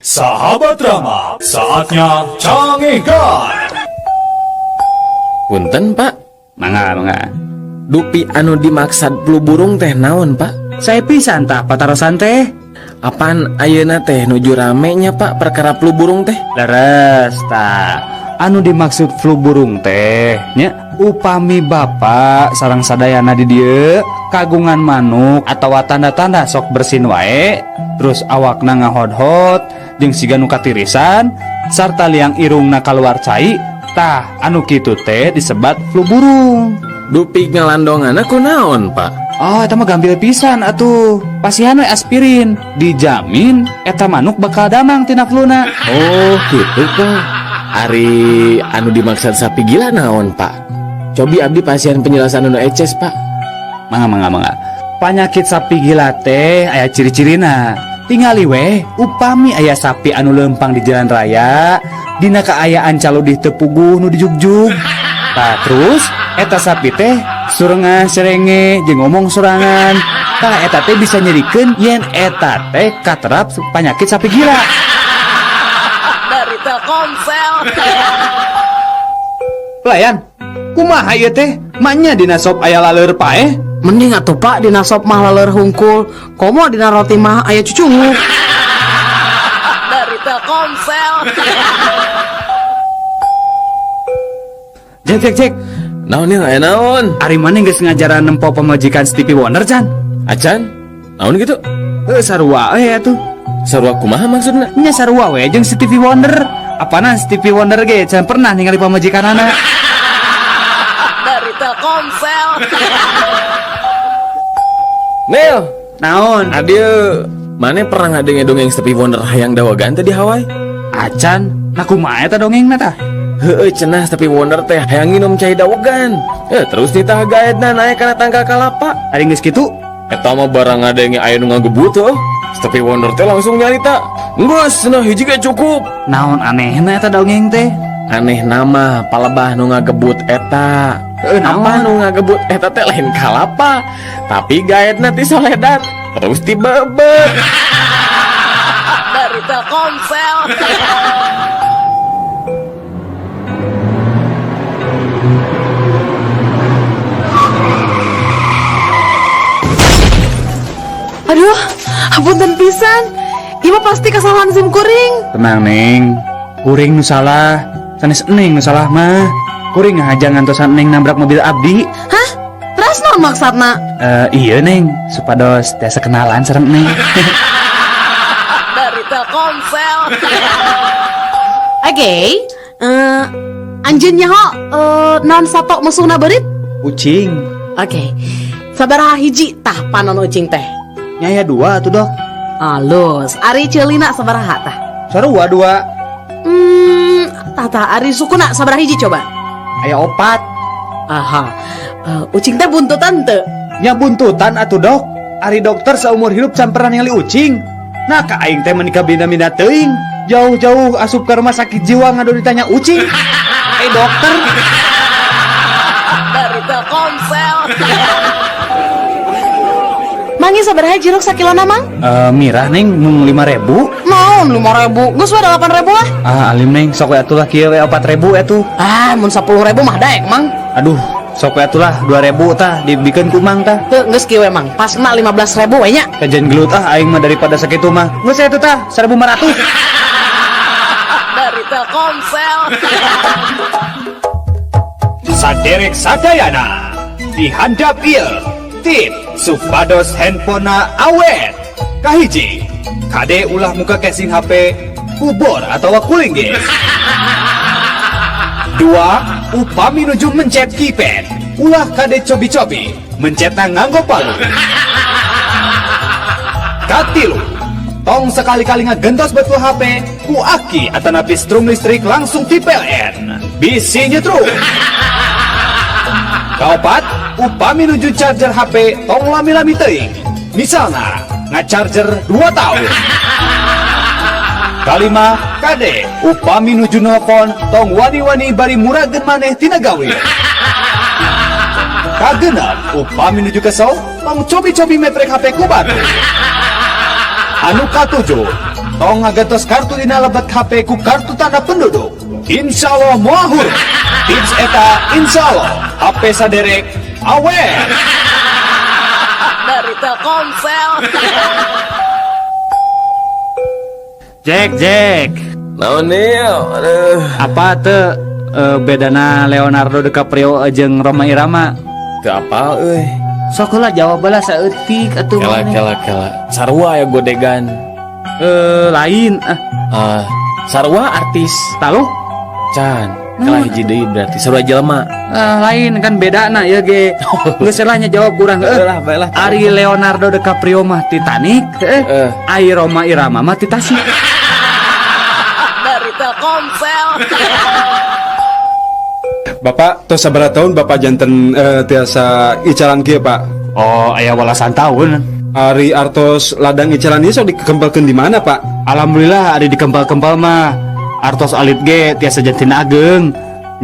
Sahabat Rama, saatnya Cangehgar. Punten, Pak. Mangga, mangga. Dupi anu dimaksad flu burung teh naon, Pak? Saya pisan tah patarosan teh. Apan ayeuna teh nuju rame nya, Pak, perkara flu burung teh? Leres tah. Anu dimaksud flu burung teh nya upami bapak sareng sadayana di dieu kagungan manuk atawa tanda-tanda sok bersin wae terus awakna ngahodhot jeung siga nu katirisan sarta liang irungna kaluar cai tah anu kitu teh disebat flu burung. Dupi ngalandonganna kunaon, Pak? Oh, eta mah gampil pisan atuh. Pasihan we aspirin, dijamin eta manuk bakal damang tina fluna. Oh, gitu, Pak. Ari anu dimaksud sapi gila naon, Pak? Cobi abdi pasihan penjelasan anu eces, Pak. Mangga, mangga, mangga. Panyakit sapi gila teh aya ciri-cirina. Tingali weh, upami aya sapi anu lempang di jalan raya, dina kaayaan caludih teu puguh nu dijugjug. Tah terus eta sapi teh surengan serenge jeung ngomong sorangan. Tah eta teh bisa nyerikeun yen eta teh katerap panyakit sapi gila. Dari Telkomsel. Pelayan, kumaha ieu teh? Maknya dina sop aya laleur paeh? Mending atuh Pak dina sop mah laleur hungkul, komo dina roti mah aya cucunguk. Dari Telkomsel. Cek cek cek. Naon ieu aya naon? Ari maneh geus ngajaran nempo pamajikan Stevie Wonder can? Acan? Naon kitu? Heuh sarua we atuh. Sarua kumaha maksudna? Nya sarua we jeung Stevie Wonder. Apana Stevie Wonder ge can pernah ningali pamajikanana. Dari Telkomsel. Nil, naon? Adieu. Mane pernah ngadenge dongeng Stevie Wonder hayang dawagan teh di Hawaii? Acan, nah kumaha eta dongengna tah? Heueuh cenah Stevie Wonder teh hayang nginum cai dawegan. Terus ditah gaetna naik kana tangkal kalapa. Ari geus kitu? Eta mah barang ngadenge aya nu ngagebut heuh. Stevie Wonder teh langsung nyarita, "Geus cenah hiji ge cukup." Naon anehna eta dongeng teh? Aneh nama palebah nu ngagebut eta. Apa nu ngagebut eta teh lain kalapa, tapi gaetna ti soledat terus tibebet. Dari Telkomsel. Aduh, hapunten pisan. Ieu mah pasti kesalahan sim kuring. Tenang, Neng. Kuring nu salah, sanes Neng nu salah mah. Kuring ngahaja ngantosan Neng nabrak mobil abdi. Hah? Terus naon maksudna? Iya Neng, supados tiasa kenalan sareng Neng. Dari Telkomsel. Oke, Anjeun nyaho naon sato musuhna beurit? Ucing. Oke. Sabaraha hiji tah panon ucing teh? Nya aya dua atuh, Dok. Alus. Ari ceulina sabaraha tah? Sarua dua. Tah tah ari sukuna sabaraha hiji coba? Aya opat. Aha. Ucing teh buntutan teu? Nya buntutan atuh, Dok. Ari dokter seumur hidup can pernah ningali ucing. Nah, ka aing teh meni kabina-bina teuing. Jauh-jauh asup ke rumah sakit jiwa ngadu ditanya ucing. Dokter. Dari Telkomsel. Mangi sabaraha jeruk sakilona, Mang? Mirah, Neng, mung 5.000. Naon 5.000? Geus we 8.000 lah. Ah, alim Neng, sok we atuh lah kieu we 4.000 atuh. Ah, mun 10.000 mah daek, Mang. Aduh, sok we atuh lah 2.000 tah dibikeun ku Mang tah. Teu, geus kieu we, Mang. Pasna 15.000 we nya. Kajian gelut ah aing mah daripada sakitu mah. Geus atuh tah 1.500. Dari Telkomsel. Saderek sadayana dihandap ieu tip supados handphonena awet. Kahiji, kade ulah muka casing HP kubor atau kuling ge. Dua, upami nuju mencet keypad ulah kade cobi-cobi mencetna nganggo palu. Katilu, tong sekali-kali ngagentos betul HP ku aki atanapi strum listrik langsung ti PLN bisi nyetrum. Kaopat, upami nuju charger HP tong lami-lami teuing, misalna ngacharger 2 tahun. Kalima, kade upami nuju nelpon tong wani-wani bari murageun maneh tina gawe. Kagenep, upami nuju kesel tong cobi-cobi meprek HP ku batu. Anu katujuh, tong ngagentos kartu dina lebet HP ku kartu tanda penduduk. Insya Allah moal hurung. Tips eta insya Allah HP saderek awet. Dari Telkomsel. Jack, Jack. Naon nih? Aduh. Apa tuh bedana Leonardo DiCaprio jeung Rhoma Irama? Teu apal euy. Sok heula jawab heula saeutik atuh. Kela kela kela. Sarua ya godegan. Lain ah. Sarua artis. Taluh? Can. Kalah hiji deui berarti sarua jelema. Lain kan bedana ya ge. Geus lah nya jawab kurang heuh. Lah, bae lah. Ari Leonardo DiCaprio mah Titanic, heuh. Ari Rhoma Irama mah Titasik. Dari Telkomsel. Bapak tos sabaraha tahun Bapak janten tiasa icalan kieu, Pak? Oh, aya walasan tahun. Ari artos ladang icalan ieu sok dikempelkeun di mana, Pak? Alhamdulillah ari dikempel-kempel mah. Artos alit ge tiasa janten ageng.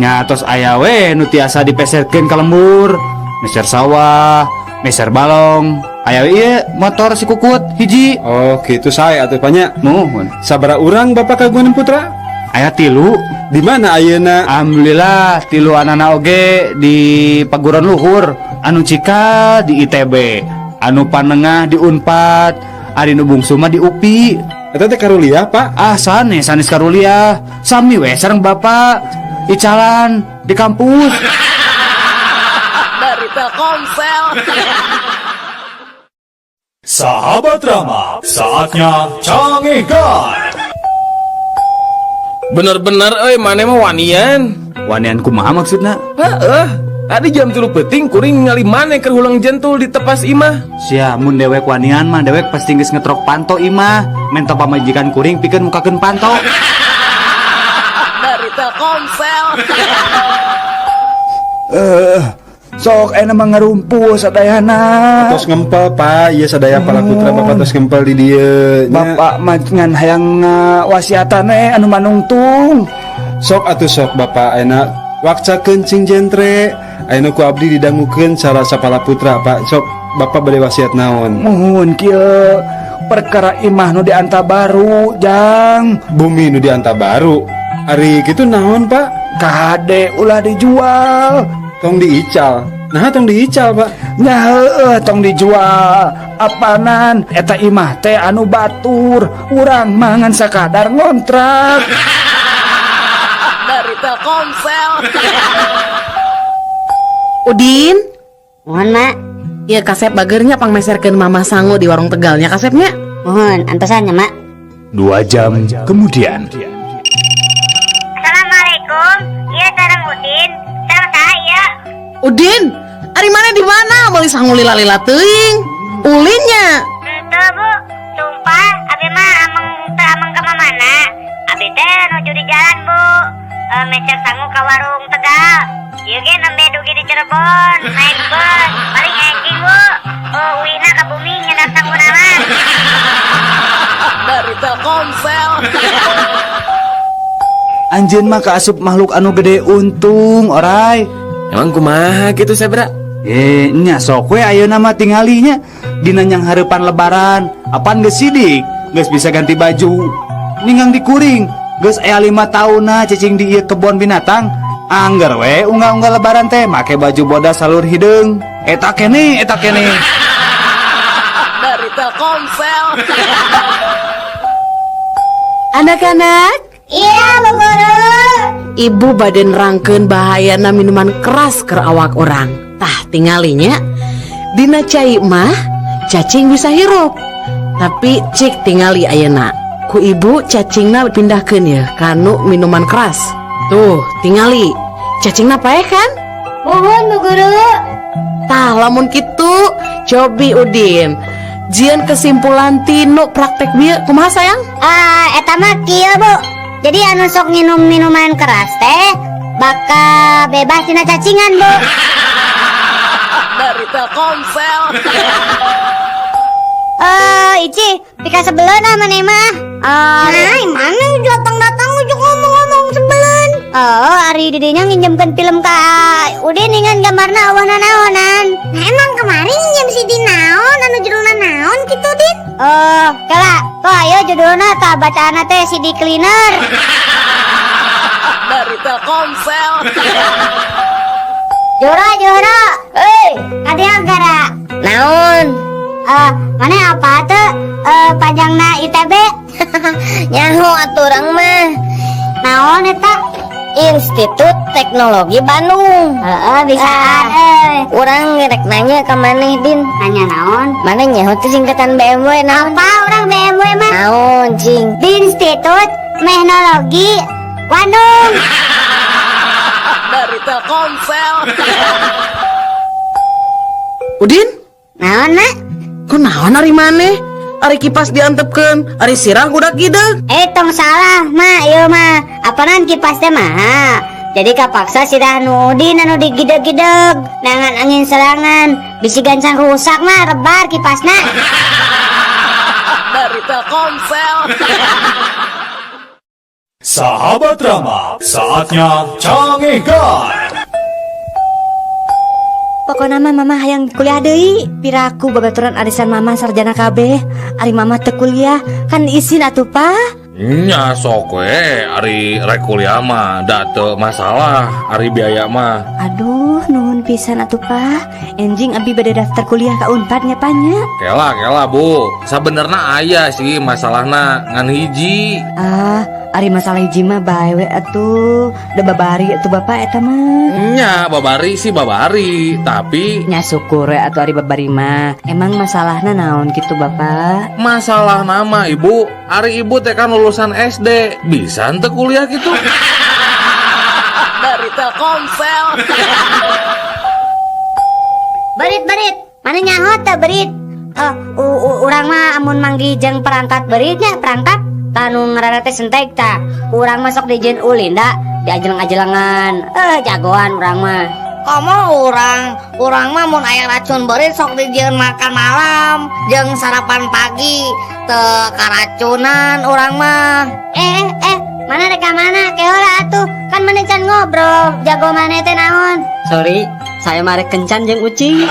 Nya tos aya we nu tiasa dipeserkeun ka lembur, meser sawah, meser balong. Aya we ieu motor si kukut hiji. Oh, kitu sae atuh Pak nya. Muhun. Sabaraha urang Bapak kagungan putra? Aya 3. Di mana ayeuna? Alhamdulillah 3 anana oge di Paguron Luhur, anu cikal di ITB, anu panengah di Unpad, ari nu bungsu mah di UPI. Eta teh karuliah, Pak? Ah, sanes, sanes karuliah. Sami we sareng Bapak icalan di kampus. Dari Telkomsel. Sahabat Rama, saatnya canggihkan. Bener-bener euy maneh mah wanian. Wanian kumaha maksudna? Heeh. Tadi jam 3 peuting kuring ningali maneh keur hulang jentul di tepas imah. Sia mun dewek wanian mah dewek pasti geus ngetrok panto imah. Mento pamajikan kuring pikeun mukakeun panto. Dari Telkomsel. Sok enak mah ngarumpul sadayana. Tos ngempel Pak, ieu sadaya para putra Bapak tos ngempel di dieu nya. Bapak mah ngan hayang wasiatan anu manungtung. Sok atuh sok Bapak enak wakcakeun cing jentre. Ayeuna ku abdi didangukeun cara sapala putra Pak. Sok Bapak bade wasiat naon? Muhun kieu perkara imah nu dianta baru, Jang. Bumi nu dianta baru. Ari kitu naon Pak? Kade ulah dijual. Tong diical. Nah, tong diical, Pak. Nya heueuh tong dijual. Apanan eta imah teh anu batur, urang mah ngan sakadar ngontrak. Dari Telkomsel. Udin? Mohon, Mak. Ya kasep bagernya pangmeserkeun Mama sangu di warung Tegalnya kasepnya. Mohon, antosan ya, Mak. 2 jam kemudian. Assalamualaikum. Ieu sareng Udin, ari maneh di mana? Meuli sangu lila-lila teuing. Ulinnya. Henteu, Bu. Sumpah, abi mah ameng teu ameng ka mamana. Abi teh nuju di jalan, Bu. Meser sangu ka warung Tegal. Ieu ge nembe dugi di Cirebon, naik bus, paling enjing, Bu. Oh, uihna ka bumi nyedak sanguna mah. Dari Telkomsel. Anjeun mah kaasup makhluk anu gede untung, orai. Emang kumaha gitu, Sebra? Nya sok we ayeuna mah tinggalinya dina nyang hareupan lebaran. Apan geus sidik, geus bisa ganti baju. Ninggang dikuring, geus aya 5 taunna cicing di ieu kebon binatang. Angger we unggal-unggal lebaran teh make baju bodas salur hideung. Eta kene, eta kene. Dari Telkomsel. Anak-anak. Iya, Bu Guru. Ibu bade nerangkeun bahayana minuman keras ke awak orang. Tah tingalinya dina cai mah cacing bisa hirup. Tapi cik tingali ayeuna. Ku ibu cacingna pindahkeun ya kanu minuman keras. Tuh, tingali. Cacingna paeh kan? Muhun, Bu Guru. Tah lamun kitu cobi Udin. Jieun kesimpulan tinu praktek bieu kumaha sayang? Ah, eta mah kieu, Bu. Jadi anu sok nginum minuman keras teh bakal bebas tina cacingan, Bu. Dari Telkomsel. Ici, pika sebeleun ah maneh mah. Nah, mana datang-datang ujuk ngomong-ngomong sebeleun. Oh, ari didinya nginjemkeun film ka Udin dengan gambarna awana naonan. Nah, emang kemarin nginjem si Din naon anu judulna naon kitu, Din? Oh, kela. Tuh ayo judulna tah bacaanna teh CD Cleaner. Dari Telkomsel. Joro, Joro. Hei, kadieu gara. Naon? Mana apa tuh? Panjangna ITB? Nyaho atuh urang mah. Naon eta? Institut Teknologi Bandung. Heeh, bisaan euy. Urang rek nanya ka maneh, Din. Nanya naon? Maneh nyaho teh singkatan BMW naon? Apa urang BMW mah? Naon, cing? Institut Teknologi Bandung. Dari Telkomsel. Udin? Naon, Mak? Kunaon ari maneh? Ari kipas diantepkeun, ari sirah gudak gideug. Tong salah, Mak, ieu mah. Apanan kipas teh mah? Jadi kapaksa sirah nu Udin anu digideg-gideg, nangan angin serangan, bisi gancang rusak mah rebar kipasna. Dari Telkomsel. Sahabat Rama, saatnya cangekan. Pokona mah mama hayang kuliah deui. Piraku babaturan arisan mama sarjana kabeh. Ari mama teu kuliah, kan isin atuh, Pak. Nya sok we, ari rek kuliah mah da teu masalah, ari biaya mah. Aduh, nuhun pisan atuh, Pak. Enjing abi bade daftar kuliah ka Unpad nya, Pak nya. Kela, kela, Bu. Sabenerna aya sih masalahna ngan hiji. Ah, ari masalah hiji mah bae we atuh. Da babari atuh bapak eta mah. Nya, babari sih babari, tapi nya syukur we atuh ari babari mah. Emang masalahna naon kitu, Bapak? Masalah nama, Ibu. Ari ibu teh kan lulusan SD, bisa henteu kuliah gitu. Dari Telkomsel. Berit-berit, mana nyaho teh berit? Urang mah amun manggih jeung perangkat beritnya, perangkat tanu ngaranna teh sentek tah. Urang mah sok dijieun ulin da, diajeleng-ajelengan. Jagoan urang mah. Komo urang mah mun aya racun beurit sok dijieun makan malam jeung sarapan pagi, teu karacunan urang mah. Mana rek ka mana? Keora atuh, kan maneh can ngobrol, jago maneh teh naon? Sorry, saya mah rek kencan jeung ucing.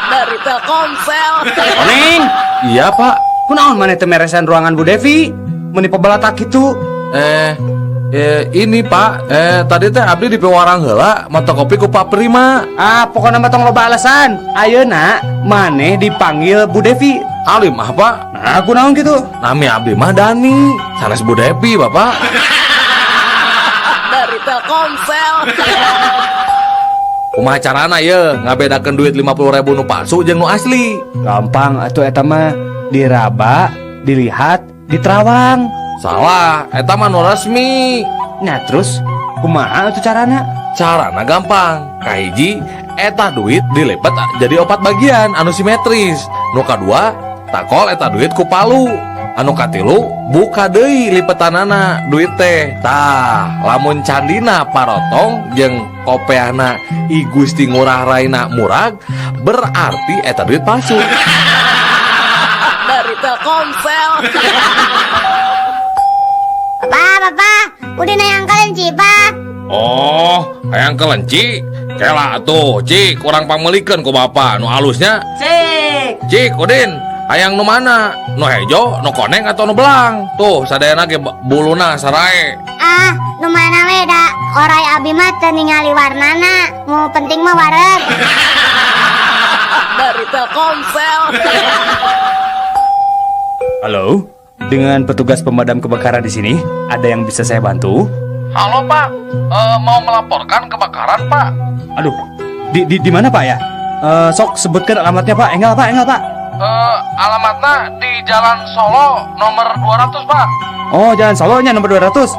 Dari Telkomsel. Koneng. Iya, Pak. Kunaon maneh teh meresan ruangan Bu Devi? Meuni pebalatak kitu. Ini Pak, tadi teh abdi di pewarang heula mata kopi ku Pak Prima. Ah, pokona mah tong loba alasan. Ayeuna maneh dipanggil Bu Devi. Alim ah, Pak. Nah, kunaon kitu? Nami abdi mah Dani, sanes Bu Devi, Bapak. Dari Telkomsel. Kumaha carana ye ngabedakeun duit 50.000 nu palsu jeung nu asli? Gampang atuh eta mah, diraba, dilihat, diterawang. Salah, eta mah nu resmi. Nah terus kumaha atuh carana? Carana gampang. Kahiji eta duit dilipet jadi 4 bagian anu simetris. Nu kadua takol eta duit ku palu. Anu katilu buka deui lipetanana duit teh. Tah, lamun candina parotong jeung kopeahna I Gusti Ngurah Raina murag, berarti eta duit palsu. Dari Telkomsel. Bapak, bapak, udah nayang kelenci, Pak. Oh, hayang kelenci? Kela atuh, Cik, kurang pangmelikeun ku bapak nu alusnya. Cik. Cik, Udin, hayang nu mana? Nu hejo, nu koneng atau nu belang? Tuh, sadayana ge buluna sarae. Ah, nu mana we da orai abi mah teu ningali warnana. Nu penting mah wareg. Dari Telkomsel. Halo, dengan petugas pemadam kebakaran di sini, ada yang bisa saya bantu? Halo Pak, mau melaporkan kebakaran Pak. Aduh, di mana Pak ya? Sok sebutkan alamatnya Pak. Enggak Pak, enggak Pak. Alamatnya di Jalan Solo nomor 200 Pak. Oh, Jalan Solonya nomor 200.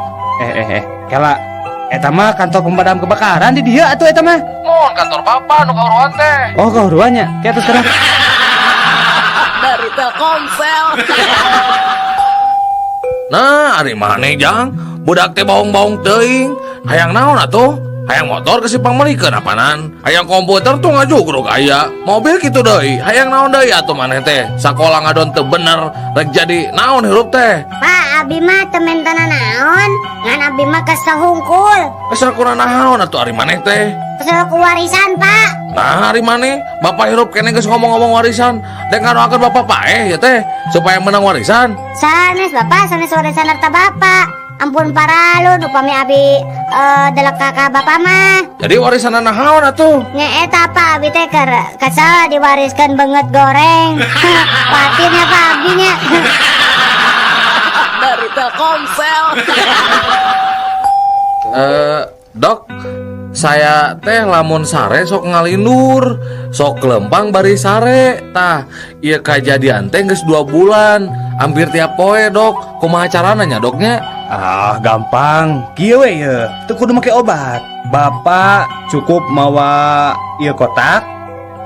Kela, eta mah kantor pemadam kebakaran di dia atuh eta mah. Mohon kantor Bapak nu kahuruan teh. Oh, kahuruannya. Kayak terus sekarang. Dari Telkomsel. Nah, ari maneh jang, budak teh baung-baung teuing. Hayang naon atuh? Hayang motor ke si pangmelikeun apanan? Hayang komputer tuh ngajugruk aya. Mobil kitu deui. Hayang naon deui atuh maneh teh? Sakola ngadon teu bener, rek jadi naon hirup teh? Pak, abi mah teu mentana naon, ngan abi mah kesel hungkul. Kesel kurang naon atuh ari maneh teh? Kesel ku warisan, Pak. Nah, ari maneh, bapak hirup kene geus ngomong-ngomong warisan. Dek ngadoakeun bapak paeh ya teh supaya menang warisan. Sanes bapak, sanes warisan harta bapak. Ampun paralun upami abi delek kakak bapak mah. Jadi warisan naon atuh? Nya eta Pak, abi teh keur kesel diwariskeun beungeut goreng. Kuatirnya Pak abi nya. Dari Telkomsel. Dok, saya teh lamun sare sok ngalindur, sok lempang bari sare. Tah, ieu kajadian teh geus 2 bulan, hampir tiap poe, Dok. Kumaha carana nya, Doknya? Ah, gampang. Kieu we ye, teu kudu make obat. Bapak cukup mawa ieu kotak,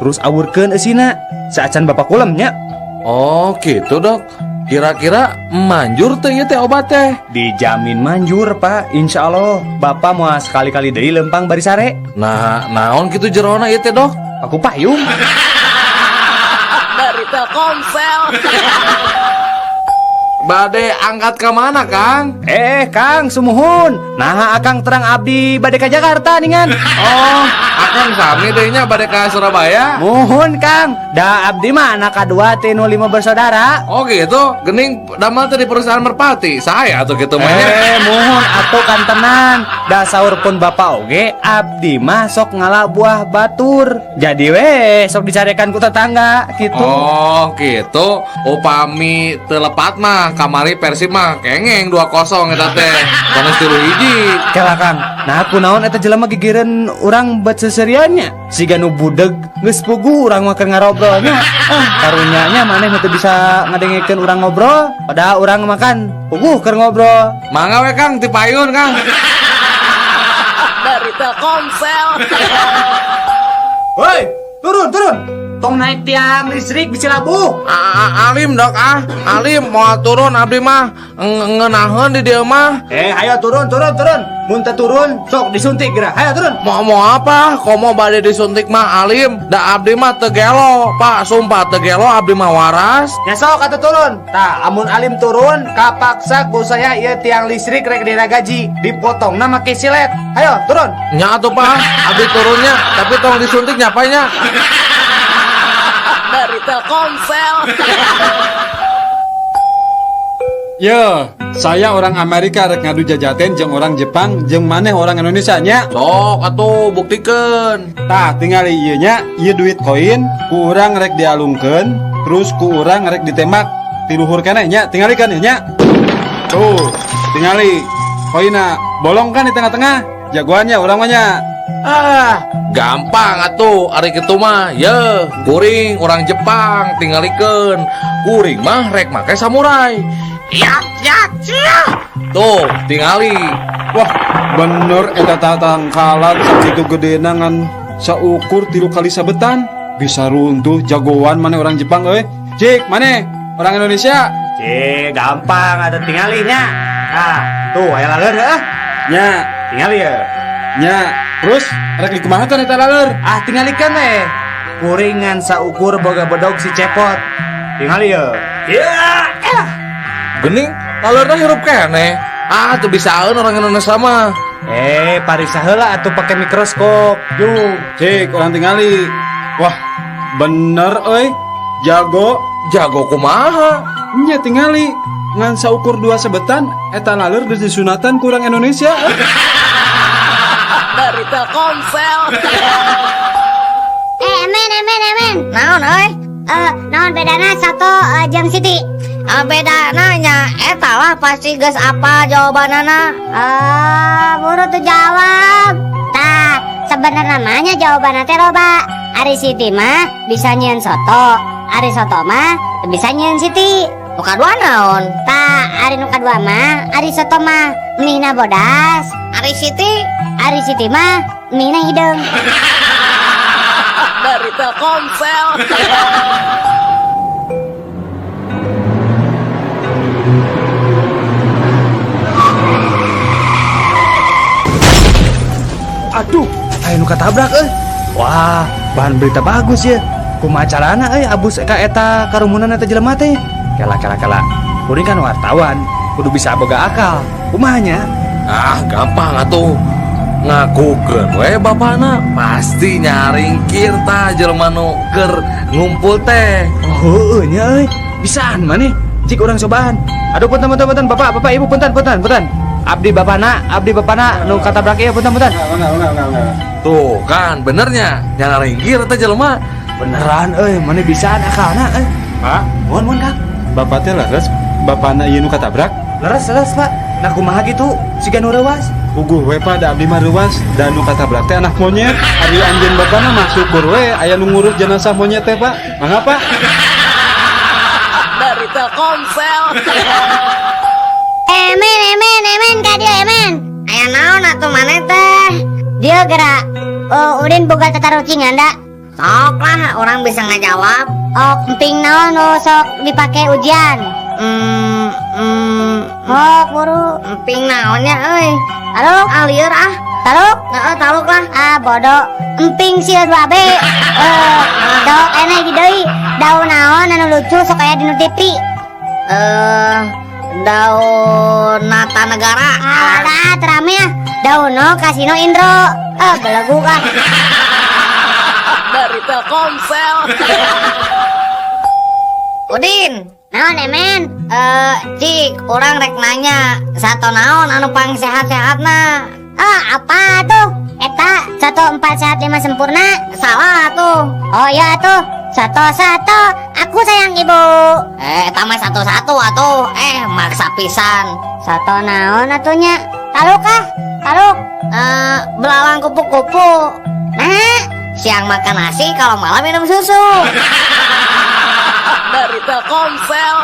terus awurkeun eusina saacan bapak kulem nya. Oh, gitu, Dok. Kira-kira manjur teh ieu teh obat teh? Dijamin manjur, Pak. Insya Allah bapak mau sekali-kali deui lempang bari sare. Nah, naon kitu jerona ieu teh, Dok? Aku payung. Dari Telkomsel. Bade angkat ke mana, Kang? Kang, sumuhun. Nah, akang terang abdi bade ke Jakarta ningan. Oh, akang sami deui nya bade ka Surabaya? Muhun, Kang. Da abdi mah anak kadua ti nu 5 bersaudara. Oh gitu. Gening damel teh di perusahaan Merpati. Saya atuh kitu mah nya. Muhun atuh kantenan. Da saur pun bapak oge abdi mah sok ngala buah batur. Jadi we sok dicarekan ku tetangga gitu. Oh, gitu. Upami teu lepat mah kamari Persib mah kengeng 2-0 eta teh. Bonus 3-1. Kela Kang. Nah, kunaon eta jelema gigireun urang bet seseriannya. Siga nu budeg geus puguh urang mah keur ngarobrolnya. Ah, karunya nya maneh nu teu bisa ngadengekeun urang ngobrol, padahal urang makan puguh keur ngobrol. Mangga we Kang ti payun Kang. Dari Telkomsel. Woi, turun, turun. Tong naik tiang listrik bisa labuh. Alim dok ah, alim mau turun abdi mah ngenaheun di dieu mah. Ayo turun, turun, turun. Mun teu turun sok disuntik geura. Ayo turun. Mau apa? Komo bade disuntik mah alim. Da abdi mah teu gelo, Pak, sumpah teu gelo abdi mah waras. Nya sok atuh turun. Tah, amun alim turun kapaksa ku saya ieu tiang listrik rek diragaji, dipotongna make silet. Ayo turun. Nya atuh Pak, abdi turunnya, tapi tong disuntik nya Pak nya. Dari Telkomsel. Yo, saya orang Amerika rek ngadu jajaten jeung orang Jepang jeung maneh orang Indonesia nya. Sok atuh buktikeun. Tah, tingali ieu nya, ieu duit koin ku urang rek dialungkeun, terus ku urang rek ditembak ti luhur keneh nya, tingali kan ieu nya. Tuh, tingali koinna bolong kan di tengah-tengah. Jagoannya urang mah nya. Ah, gampang atuh ari kitu mah. Ye, kuring orang Jepang tingalikeun. Kuring mah rek make samurai. Ya ya ya. Tuh, tingali. Wah, bener eta tatangkalan sakitu gedena ngan saukur 3 kali sabetan. Bisa runtuh jagoan mana orang Jepang euy. Cik, mana orang Indonesia? Cik, gampang ada tingalinya. Nah, tuh aya laleur heuh. Nya, tingali ya. Nya, terus rek dikumahakeun eta laleur? Ah, tingalikeun we. Kuringan saukur boga bedog si Cepot. Tingali ya. Ya, elah. Gening, laleurna hirup keneh. Ah, tuh bisaeun orang Indonesia mah. Pariksa heula atuh pake mikroskop. Yuh, cik, orang tingali. Wah, bener euy. Jago. Jago kumaha? Nya tingali. Ngan saukur 2 sebetan eta laleur geus disunatan ku urang Indonesia. Dari Telkomsel. Emen. Naon euy? Naon bedana soto jeung Siti? Bedana nya eta lah pasti geus apa jawabanana. Buru tuh jawab. Tah, sebenarnya namanya jawabanna teh loba. Ari Siti mah bisa nyieun soto, ari soto mah teu bisa nyieun Siti. Nu kadua naon? Tah, ari nu kadua mah ari soto mah mihna bodas. Ari Siti? Ari Siti mah mihna hideung. Dari Telkomsel. Aduh, aya nu katabrak euy. Wah, bahan berita bagus ya. Kumaha carana euy abus ka eta karumunan eta jelema teh? Kela kela kela. Kuring kan wartawan, kudu bisa boga akal. Kumaha nya? Ah, gampang atuh. Ngakukeun we bapana pasti nyaringkir tah jelema nu keur ngumpul teh. Oh, heueuh nya euy. Bisaan maneh. Cik urang cobaan. Aduh punten punten punten bapak, bapak ibu punten punten punten. Abdi bapana nu katabrak ieu punten punten. Enggak. Tuh kan benernya nyaringkir teh jelema. Beneran euy, maneh bisaan akalna euy. Pak, mohon Kang. Bapak teh leres, bapana ieu nu katabrak? Leres Pak. Nah kumaha gitu? Siga nu reuas. Puguh we Pak, da abdi mah reuas, da nu katabrak teh anak monyet. Ari anjeun bapana mah syukur we aya nu ngurus jenazah monyet teh Pak. Mangga Pak. Dari Telkomsel. Emen ka dieu emen. Aya naon atuh maneh teh? Dieu gerak. Oh, Udin boga tatarucingan da. Sok lah, orang bisa ngajawab. Oh, emping naon nu sok dipake ujian? Oh, buru. Emping naonnya euy? Taluk? Ah, lieur ah. Taluk? Heeh, taluk lah. Ah, bodoh. Emping sieun 2B. Dok ene hiji deui. Daun naon anu lucu sok aya di nu TV? Daun Nata Negara. Ah, lah, terame ah. Daun no Kasino Indro. Ah, belegu ah. Dari Telkomsel. Udin. Naon emen? Cik, orang rek nanya, sato naon anu pang sehat-sehatna? Ah, apa tuh? Eta 1 4 sehat 5 sempurna. Salah tuh. Oh iya tuh. 1 1 aku sayang ibu. Eta mah 1 1 atuh. Maksa pisan. Sato naon atunya? Taluk ah? Taluk. Belalang kupu-kupu. Nah, siang makan nasi, kalau malam minum susu. Dari Telkomsel.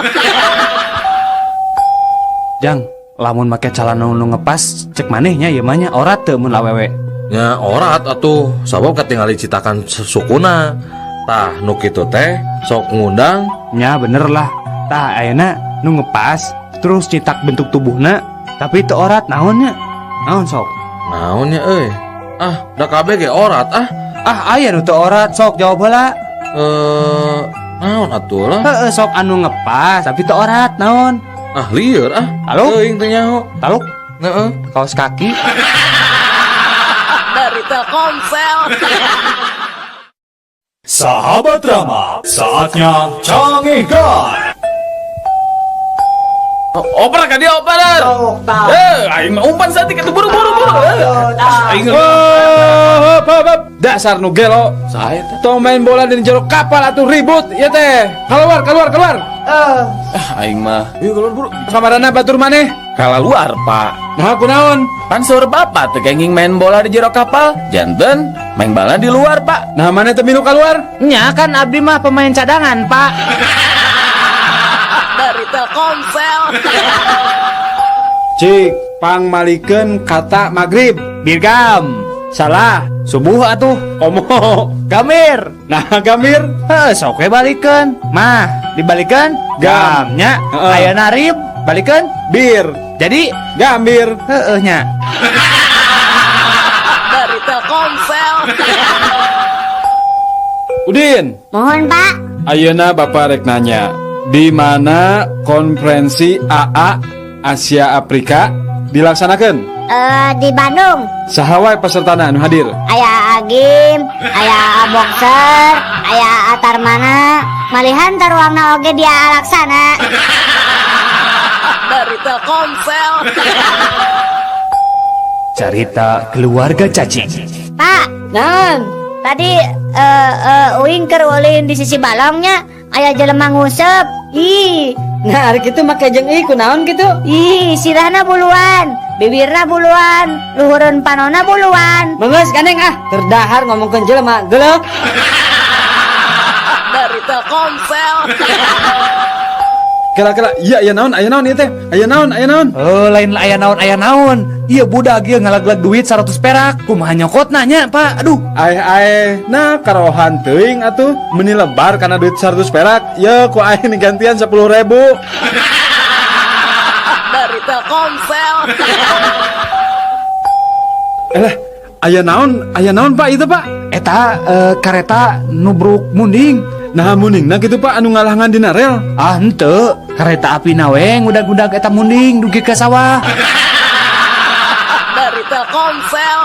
Jang, lamun make calana nu ngepas cek manehnya ieu mah nya orat teu mun awewe. Nya orat atuh, sabab katingali citakan sukuna. Tah nu kitu teh sok ngundang. Nya bener lah. Tah ayeuna nu ngepas terus citak bentuk tubuhna tapi teu orat naonnya? Naon sok? Naonnya euy? Ah, da kabeh ge orat ah. Ah, aya nu teu orat sok jawab heula. Naon atuh lah? Heeh, sok anu ngepas tapi teu orat naon? Ah, lieur ah. Taluk? Teuing teu nyaho. Taluk? Heeh. Kaos kaki. Dari Telkomsel. Sahabat Rama, saatnya Cangehgar. Oper ka dia oper. Aing mah umpan saeutik atuh buru-buru buru. Aing hop hop hop. Dasar nu gelo. Saha eta? Tong main bola di jero kapal atuh ribut ieu teh. Keluar keluar keluar. Aing mah. Yuk keluar buru. Kamarana batur maneh? Kalaluar, Pak. Nah, kunaon? Pan saur bapak teu kenging main bola di jero kapal, janten main bola di luar, Pak. Nah, maneh teu milu keluar? Nya kan abdi mah pemain cadangan, Pak. Dari Telkomsel. Cik, pangmalikeun kata maghrib. Birgam. Salah. Subuh atuh. Komo. Gamir. Nah, gamir. Heuh, sok we balikeun. Mah, dibalikeun Gam. Nya. Heeh. Ayeuna rib, balikeun Bir. Jadi gambir. Heueuh nya. Dari Telkomsel. Udin. Mohon, Pak. Ayeuna Bapak rek nanya, di mana konferensi AA Asia Afrika dilaksanakan? Di Bandung. Saha wae pesertana anu hadir? Aya Agim, aya Boxer, aya Tarmana, malihan taruangna oge dia Laksana. Dari Telkomsel. Cerita keluarga cacing. Pak, Nan. Tadi uing keur ulin di sisi balongnya aya jelema nguseup. Ih. Nah, ari kitu make jeung ih kunaon kitu? Ih, sirahna buluan, bibirna buluan, luhureun panona buluan. Meungeus gandeng ah, keur dahar ngomongkeun jelema, geuleuh. Dari Telkomsel. Kira-kira iya aya naon, aya naon ieu teh? Aya naon, aya naon? Oh, lain aya naon, aya naon. Ieu budak ieu ngalaglag duit 100 perak. Kumaha nyokotna nya, Pak? Aduh. Aeh aeh, nah karohan teuing atuh meuni lebar kana duit 100 perak. Ye ku aing digantian 10.000. Dari Telkomsel. Elah, aya naon, aya naon Pak itu Pak? Eta kareta nubruk munding. Nah mundingna kitu Pak anu ngalangan dina rel. Ah henteu, kareta api na we ngudag-ngudag eta munding dugi ka sawah. Dari Telkomsel.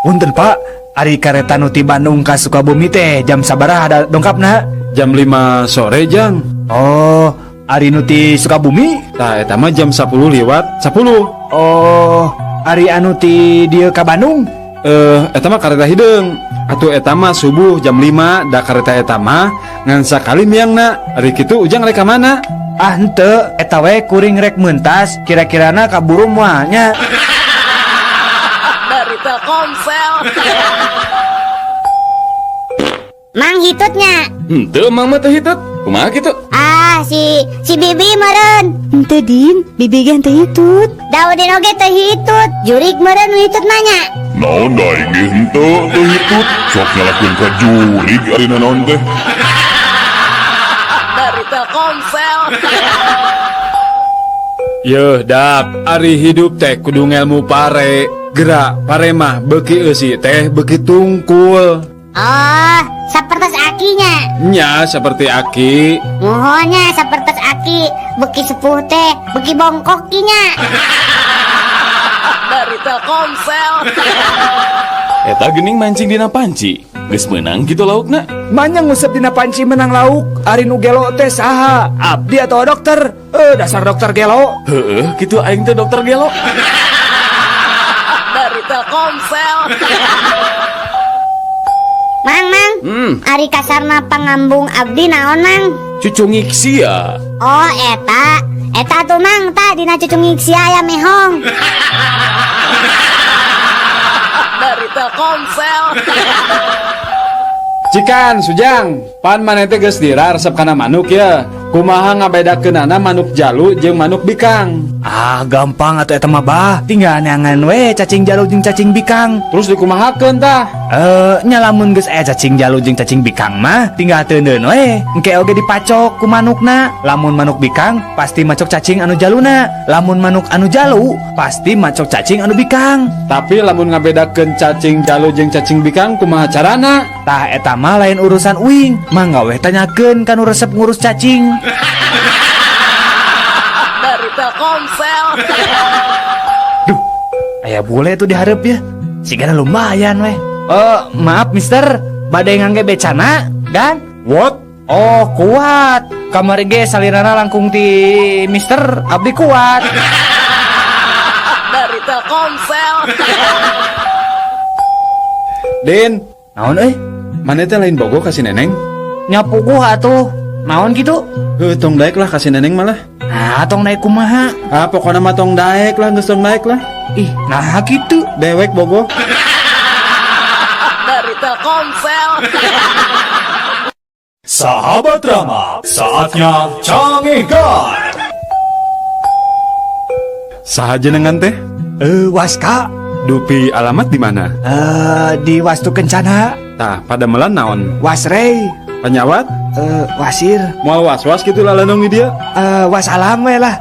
Punten Pak, ari kareta nu ti Bandung ka Sukabumi teh jam sabaraha ada dongkapna? Jam 5 sore jang. Oh, ari nu ti Sukabumi? Tah eta mah jam 10 lewat 10. Oh, ari anu ti dieu ka Bandung? Eta mah kareta hideung. Atuh eta mah subuh jam 5 da kareta eta mah ngan sakali miangna. Ari kitu Ujang rek ka mana? Ah henteu, eta we kuring rek mentas, kira-kirana kaburu moal nya. Dari Telkomsel. Mang hitutnya. Henteu mang mah teu hitut. Kumaha kitu? Ah, si Bibi meureun. Henteu Din, Bibi ge henteu hitut. Daudin oge teu hitut, jurik meureun nu hitut mah nya. Naon da aing ge henteu teu hitut, sok nyalahkeun ka jurig ari nanaon teh. Dari Telkomsel. Yeuh dak, ari hidup teh kudu ngelmu pare. Gerak pare mah beuki eusi teh beuki tungkul. Oh, sapertos akinya. Nya seperti aki. Muhonnya sapertos aki, beuki sepuh teh, beuki bongkok kinya. Dari Telkomsel. Eta geuning mancing dina panci. Geus meunang kitu laukna. Manya ngusep dina panci menang lauk, ari nu gelo teh saha? Abdi atau dokter? Dasar dokter gelo. Heueuh, kitu aing teh dokter gelo. Dari Telkomsel. Mang, mang. Ari kasarna pangambung abdi naon, Mang? Cucungik sia. Oh, eta. Eta tuh, Mang, ta dina cucungik sia aya mehong. Dari Telkomsel. Cikan, Sujang, pan maneh teh geus dira resep kana manuk ya. Kumaha ngabedakeunana manuk jalu jeung manuk bikang? Ah, gampang atuh eta mah bah. Tinggal neangan we cacing jalu jeung cacing bikang. Terus dikumahakeun tah? Nya lamun geus aya cacing jalu jeung cacing bikang mah tinggal teuneun we. Engke oge dipacok ku manukna. Lamun manuk bikang pasti macok cacing anu jaluna. Lamun manuk anu jalu pasti macok cacing anu bikang. Tapi lamun ngabedakeun cacing jalu jeung cacing bikang kumaha carana? Tah eta mah lain urusan uing. Mangga we tanyakeun ka nu resep ngurus cacing. Dari Telkomsel. Duh, aya bule tuh dihareup ya. Sigana lumayan weh. Maaf mister, bade ngangge becana, dan? What? Oh, kuat. Kamari ge salirana langkung ti mister, abdi kuat. Dari Telkomsel. Din, naon euy? Maneh teh lain bogoh ka si Neneng? Nya puguh atuh. Naon kitu? Heuh, tong daek lah ka si Neneng malah. Nah, tong daek kumaha? Ah, pokona mah tong daek lah, geus tong daek lah. Ih, nah kitu. Dewek bogoh. Dari Telkomsel. Sahabat Rama, saatnya Cangehgar. Saha jenengan teh? Waska. Dupi alamat di mana? Di Wastu Kencana. Tah, padamelan naon? Wasrei. Panyawat? Wasir. Moal was-was gitu lalenong di dia? Wasalam we lah.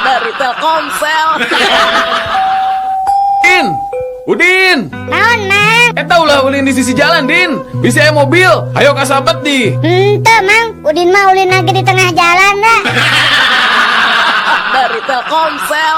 Dari Telkomsel. Din, Udin. Naon, Mang? Eta ulah ulin di sisi jalan, Din. Bisi aya mobil. Ayo kasabet di. Henteu, Mang. Udin mah ulin lagi di tengah jalan lah. Dari Telkomsel.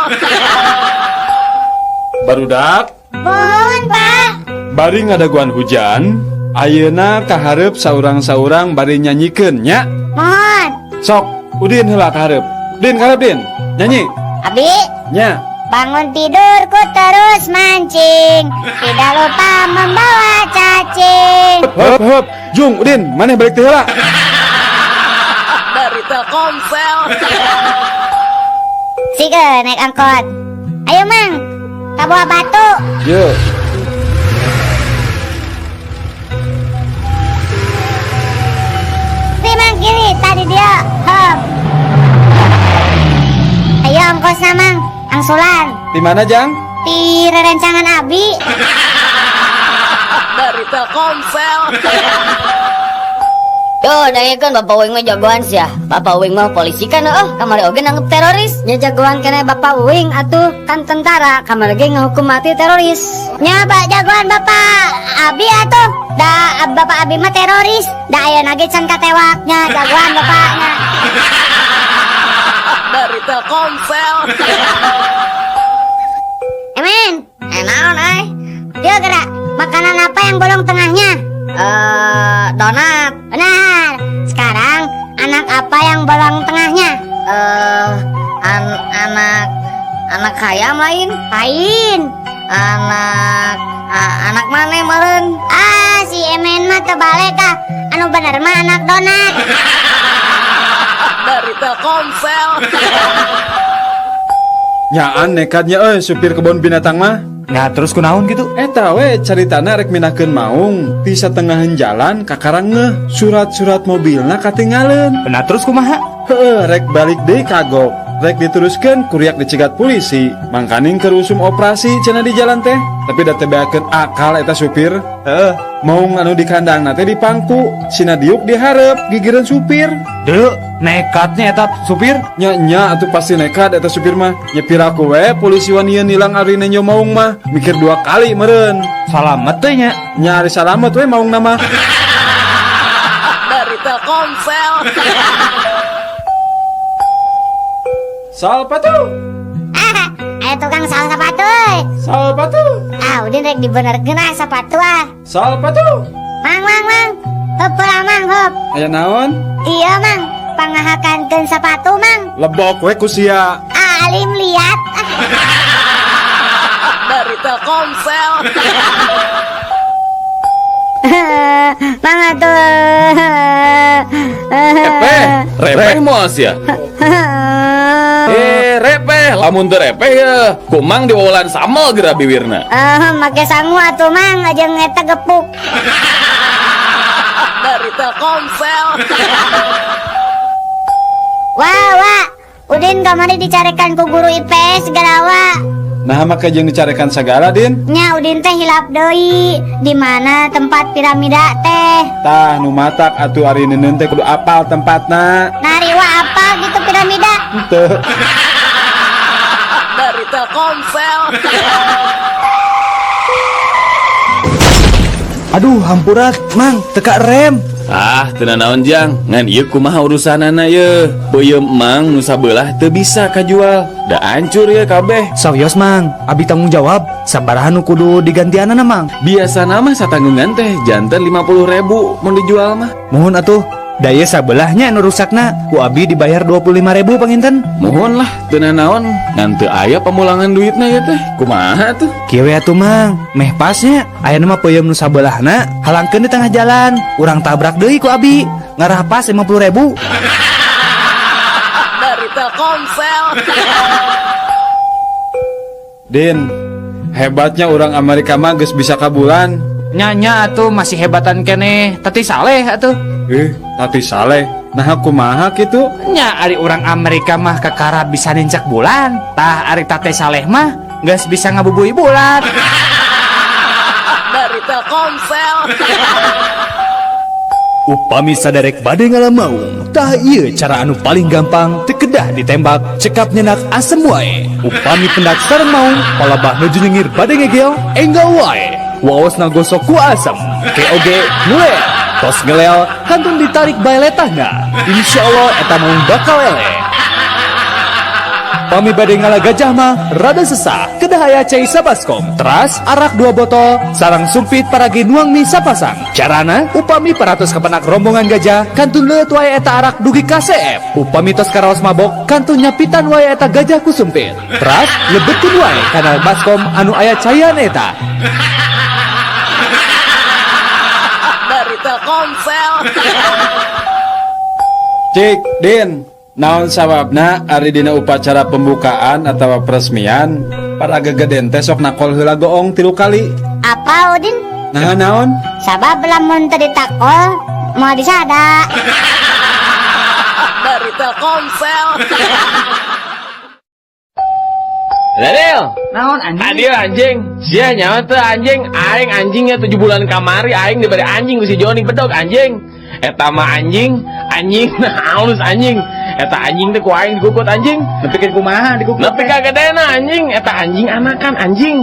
Barudak. Mohon, Pak. Bari ngadaguan hujan, ayeuna kahareup saurang-saurang bari nyanyikeun nya. Mohon. Sok, Udin heula kahareup. Din kahareup, Din. Nyanyi. Abi. Nya. Bangun tidurku terus mancing, tidak lupa membawa cacing. Hop hop, Jung Udin, maneh balik teh heula. Dari Telkomsel. Sige naik angkot. Ayo Mang, ka Buah Batu. Ye. Si Mang kiri tadi dia. Hop. Ayo ongkosna Mang. Angsulan. Di mana, Jang? Di rerencangan Abi. Dari Telkomsel. Yo, kan Bapak Wing mah jagoan sih ya. Bapak Wing mah polisi kan, oh, kamari oge nanggep teroris. Nya jagoan kene Bapak Wing atuh kan tentara, kamari ge ngahukum mati teroris. Nya Pak jagoan Bapak Abi atuh. Da Bapak Abi mah teroris. Da ayeuna ge can katewaknya jagoan bapaknya. Dari Telkomsel. Emen, naon euy? Dia gerak. Makanan apa yang bolong tengahnya? Donat. Benar. Sekarang anak apa yang bolong tengahnya? Anak ayam lain. Lain. Anak mana meureun? Ah, si Emen mah terbalik ah. Anu bener mah anak donat. Dari Telkomsel. Nyaan nekatnya euy supir kebun binatang mah. Nah terus kunaon gitu? Eta we caritana rek mindahkeun maung ti satengahan jalan kakarang ngeuh surat-surat mobilna katinggaleun. Nah terus kumaha? Heueuh rek balik deui kagok. Rek diteruskeun kuriak dicegat polisi. Mangkaning keur usum operasi cenah di jalan teh. Tapi da teu beakeun akal eta supir. Heueuh, maung anu di kandangna teh dipangku, sina diuk dihareup gigireun supir. Deu, nekatnya eta supir? Nya nya atuh pasti nekat eta supir mah. Nya piraku we polisi wanieu nilang ari nenjo maung mah. Mikir dua kali meureun. Salamet teh nya. Nya ari salamet we maungna mah. Dari Telkomsel. Sal sepatu. Ah, ayo tukang sal sepatu. Sal sepatu. Ah, Udin rek dibenerkeun ah sepatu ah. Sal sepatu. Mang mang mang. Hop lah mang hop. Aya naon? Iya mang, pangahakankeun sepatu mang. Lebok we ku sia. Ah, alim liat. Dari Telkomsel. Mang atuh. Repeh, repeh moal sia. Repeh, lamun teu repeh ya. Kumang diwawalan samel geura biwirna. Make sangu atuh mang, jeung eta gepuk. Dari Telkomsel. Wah, wah. Udin kamari dicarekan ku guru IPS garawa. Nah, make jeung dicarekan sagala, Din? Nya Udin teh hilap deui. Di mana tempat piramida teh? Tah, nu matak atuh ari neuneun teh kudu apal tempatna. Nah, ari wa apal gitu piramida? Henteu. Dari Telkomsel. Aduh, hampura, Mang, teka rem. Ah, teu nanaon Jang, ngan ieu kumaha urusanana ye. Peuyeum Mang nu sabelah teu bisa kajual. Da hancur ye kabeh. Sawios Mang, abi tanggung jawab. Sabaraha nu kudu digantianana Mang? Biasana mah satanggungan teh janten 50.000 mun dijual mah. Muhun atuh. Daya sabelahnya nu rusakna, ku abi dibayar 25.000 panginten. Muhun lah, teu nanaon, ngan teu aya pamulangan duitna ye teh. Kumaha tuh? Kieu we atuh Mang, meh pasnya ayeuna mah peuyeum nu sabelahna halangkeun di tengah jalan, urang tabrak deui ku abi, ngarah pas 50.000. Dari Telkomsel. Din, hebatnya orang Amerika mah geus bisa ka bulan. Nya nya atuh masih hebatan keneh Tati Saleh atuh. Eh, Tati Saleh. Nah, kumaha kitu? Nya ari urang Amerika mah kakara bisa nincak bulan. Tah ari Tati Saleh mah geus bisa ngabubui bulan. Dari Telkomsel. Upami saderek bade ngala maung, tah ieu cara anu paling gampang, teu kedah ditembak, cekap nyenak asem wae. Upami pendak sareng maung, palabah nuju nyengir bade ngegel, enggal wae. Waosna gosok ku asem, keoge ngelel. Tos ngelel, kantun ditarik bae letahna. Insya Allah eta maung bakal eleh. Pami bade ngala gajah mah rada sesah, kedah aya cai sabaskom, teras arak 2 botol, sareng sumpit paragi nuang mie sapasang. Carana upami paratos kapenak rombongan gajah, kantun leueut wae eta arak dugi ka CF. Upami tos karaos mabok, kantun nyapitan wae eta gajah ku sumpit. Teras lebetkeun wae kana baskom anu aya caian eta. Dari Telkomsel. Cik, Din. Naon sababna ari dina upacara pembukaan atau peresmian para gegeden teh sok nakol heula goong 3 kali. Apa Udin? Nah, naon? Sabab lamun teu ditakol moal disada. Dari Telkomsel. Daniel, naon anjing? Adil anjing. Sia nyawa teh anjing, aing anjingnya 7 bulan kamari aing diberi anjing ku si Joni bedog anjing. Eta mah anjing, anjing nah halus anjing. Eta anjing teh ku aing dikukut anjing. Nepikeun kumaha dikukut? Nepi ka gedena anjing, eta anjing anakan anjing.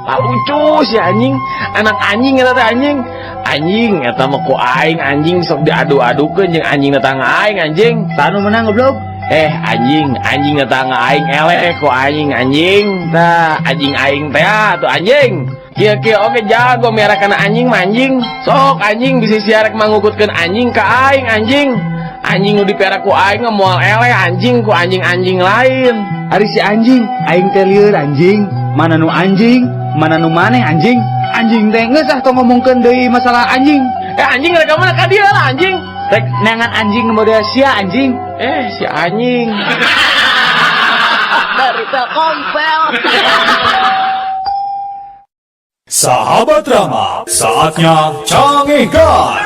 Lucu si anjing, anak anjing eta teh anjing. Anjing eta mah ku aing anjing sok diadu-adukeun jeung anjing tetangga aing anjing. Tanu menang goblok. Eh anjing, anjing tetangga aing eleh ku aing anjing. Tah anjing aing teh atuh anjing. Kieu-kieu oge jago miara kana anjing mah anjing. Sok anjing bisi sia rek mangukutkeun anjing ka aing anjing. Anjing nu dipiara ku aing mah moal eleh anjing ku anjing-anjing lain. Ari si anjing, aing teh lieur anjing. Mana nu anjing, mana nu maneh anjing. Anjing teh geus ah tong ngomongkeun deui masalah anjing. Eh anjing rek ka mana ka dieu lah anjing. Rek neangan anjing nu model sia anjing. Eh si anjing. Dari Telkomsel. Sahabat Rama, saatnya Cangegan.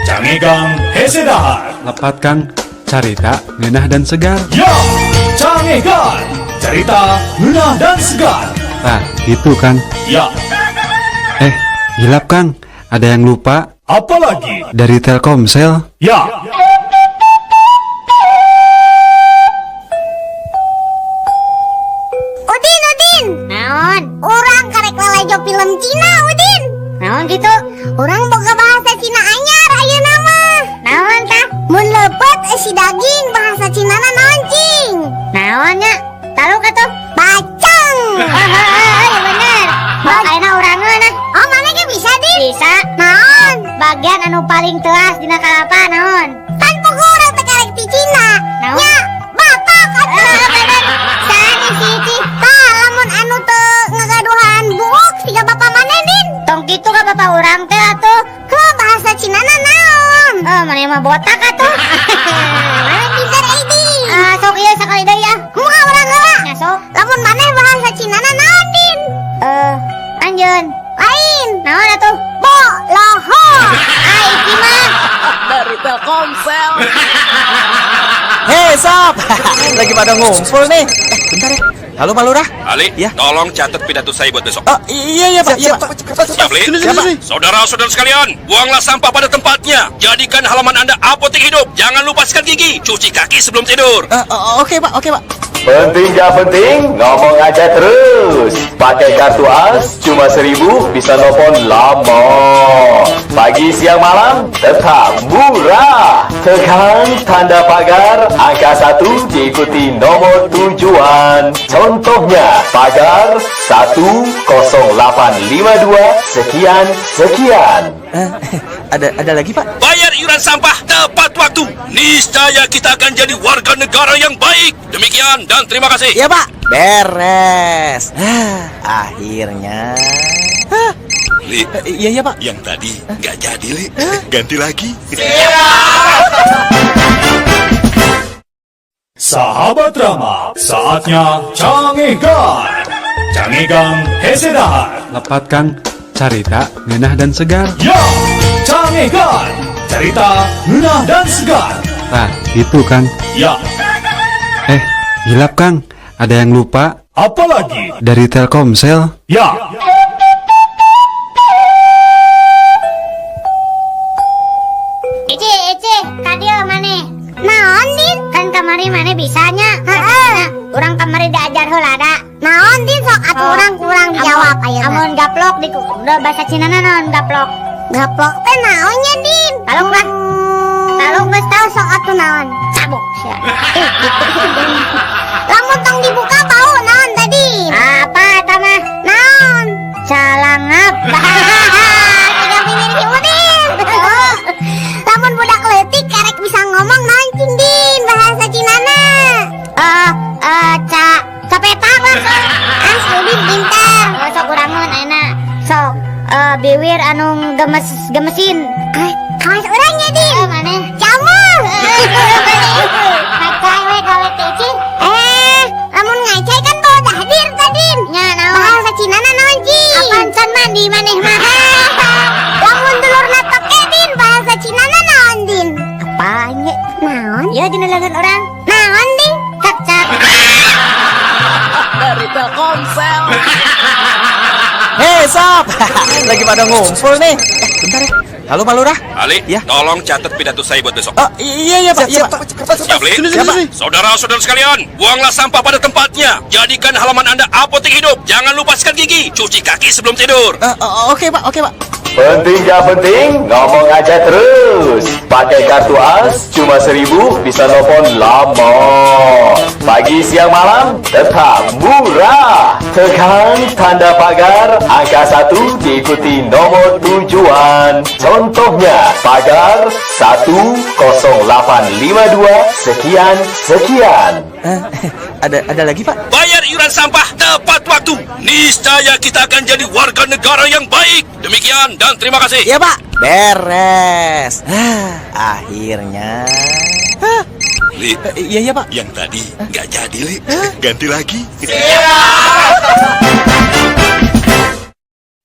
Cangegan hese dahar. Lepat Kang, carita ngeunah dan segar. Ya, Cangegan, cerita ngeunah dan segar. Nah, itu Kang. Ya. Eh, hilap Kang, ada yang lupa. Apalagi? Dari Telkomsel. Ya. Udin, Udin. Naon? Urang karek lalajo film Cina, Udin. Naon gitu? Urang boga bahasa Cina anyar ayeuna mah. Naon tah? Mun leupeut eusi daging bahasa Cinana naon cing? Naon nya? Taluk atuh? Bacang. Oh, iya bener. Ayeuna urang ngeunah. Oh, mana ge bisa, Din? Bisa. Naon? Bagian anu paling teas dina kalapa naon? Kan pugu urang teh karek ti Cina. Naon? Nya, batok atuh. Bener. Saha si Ici? Tah, lamun anu teu ngagaduhan buuk siga bapa maneh, Din. Tong kitu ka bapa urang teh atuh. Heuh, bahasa Cinana naon? Oh, maneh mah botak atuh. Maneh pinter euy, Din. Ah, sok ieu sakali deui ah. Kumaha urang heula? Nya sok. Lamun maneh bahasa Cinana naon, Din? Anjeun. Lain. Naon atuh? Bo loho. Ah, iki mah dari Telkomsel. Hei sob, lagi pada ngumpul nih. Bentar ya. Halo Pak Lurah. Ali, ya? Tolong catat pidato saya buat besok. Oh, iya iya Pak. Iya Pak. Siap, Li? Saudara-saudara sekalian, buanglah sampah pada tempatnya. Jadikan halaman Anda apotek hidup. Jangan lupa sikat gigi, cuci kaki sebelum tidur. Oke Pak, oke Pak. Penting gak penting, ngomong aja terus. Pakai kartu AS cuma 1000 bisa nelfon lama. Pagi, siang, malam tetap murah. Tekan tanda pagar angka 1 diikuti nomor tujuan. Contohnya pagar 10852 sekian sekian. Ada lagi Pak? Bayar iuran sampah tepat waktu. Niscaya kita akan jadi warga negara yang baik. Demikian dan terima kasih. Ya Pak, beres. Akhirnya. Li, iya Pak. Yang tadi nggak jadi Li, ganti lagi. Sahabat Rama, saatnya Cangegan. Cangegan hese dahar. Lepat Kang, Carita, ngeunah dan segar. Ya, Cangegan. Cerita ngeunah dan segar. Nah, itu Kang. Ya. Hilap Kang, ada yang lupa. Apalagi? Dari Telkomsel. Ya. Ece, Ece, kadieu maneh. Naon, Din? Kan kamari maneh bisanya. Heeh. Urang kamari diajar heula da. Naon, Din? Sok atuh urang kurang dijawab ayeuna. Amun gaplok di udah bahasa Cina naon gaplok? Gaplok teh naonnya, Din? Taluk lah. Taluk geus tau sok atuh naon. Cabok sia. Gitu. Lamun tong dibuka bau naon tadi? Apa eta mah? Naon? Calangap. Tiga bibir si Udin. Lamun budak leutik karek bisa ngomong naon cing Din bahasa Cinana. Capetak lah. Ah, si Udin pintar. Oh, sok urangeun ayeuna. Sok biwir anu gemes gemesin. Kawas urang nya Din. Maneh? Camul. Ngacai we gawe teh cing. Lamun ngacai kan bawa dahdir tadi. Nya naon? Bahasa Cinana naon cing? Apaan can mandi maneh mah? Lamun dulurna toke Din, bahasa Cinana naon Din? Apa nya? Naon? Ieu dina leungeun urang. Naon Din? Cak-cak. Dari Telkomsel. Hei sob, lagi pada ngumpul nih. Bentar ya. Halo Pak Lurah. Ali, ya? Tolong catat pidato saya buat besok. Oh, iya iya Pak. Siap, iya, Pak. Siap, Li? Saudara-saudara sekalian, buanglah sampah pada tempatnya. Jadikan halaman Anda apotek hidup. Jangan lupa sikat gigi, cuci kaki sebelum tidur. Oke Pak, oke Pak. Penting gak penting, ngomong aja terus. Pakai kartu AS cuma 1000 bisa nelfon lama. Pagi, siang, malam tetap murah. Tekan tanda pagar angka 1 diikuti nomor tujuan. Contohnya pagar 10852 sekian sekian. Ada lagi Pak? Bayar iuran sampah tepat waktu. Niscaya kita akan jadi warga negara yang baik. Demikian dan terima kasih. Ya Pak. Beres. Akhirnya. Li, iya iya Pak. Yang tadi nggak jadi Li. Ganti lagi.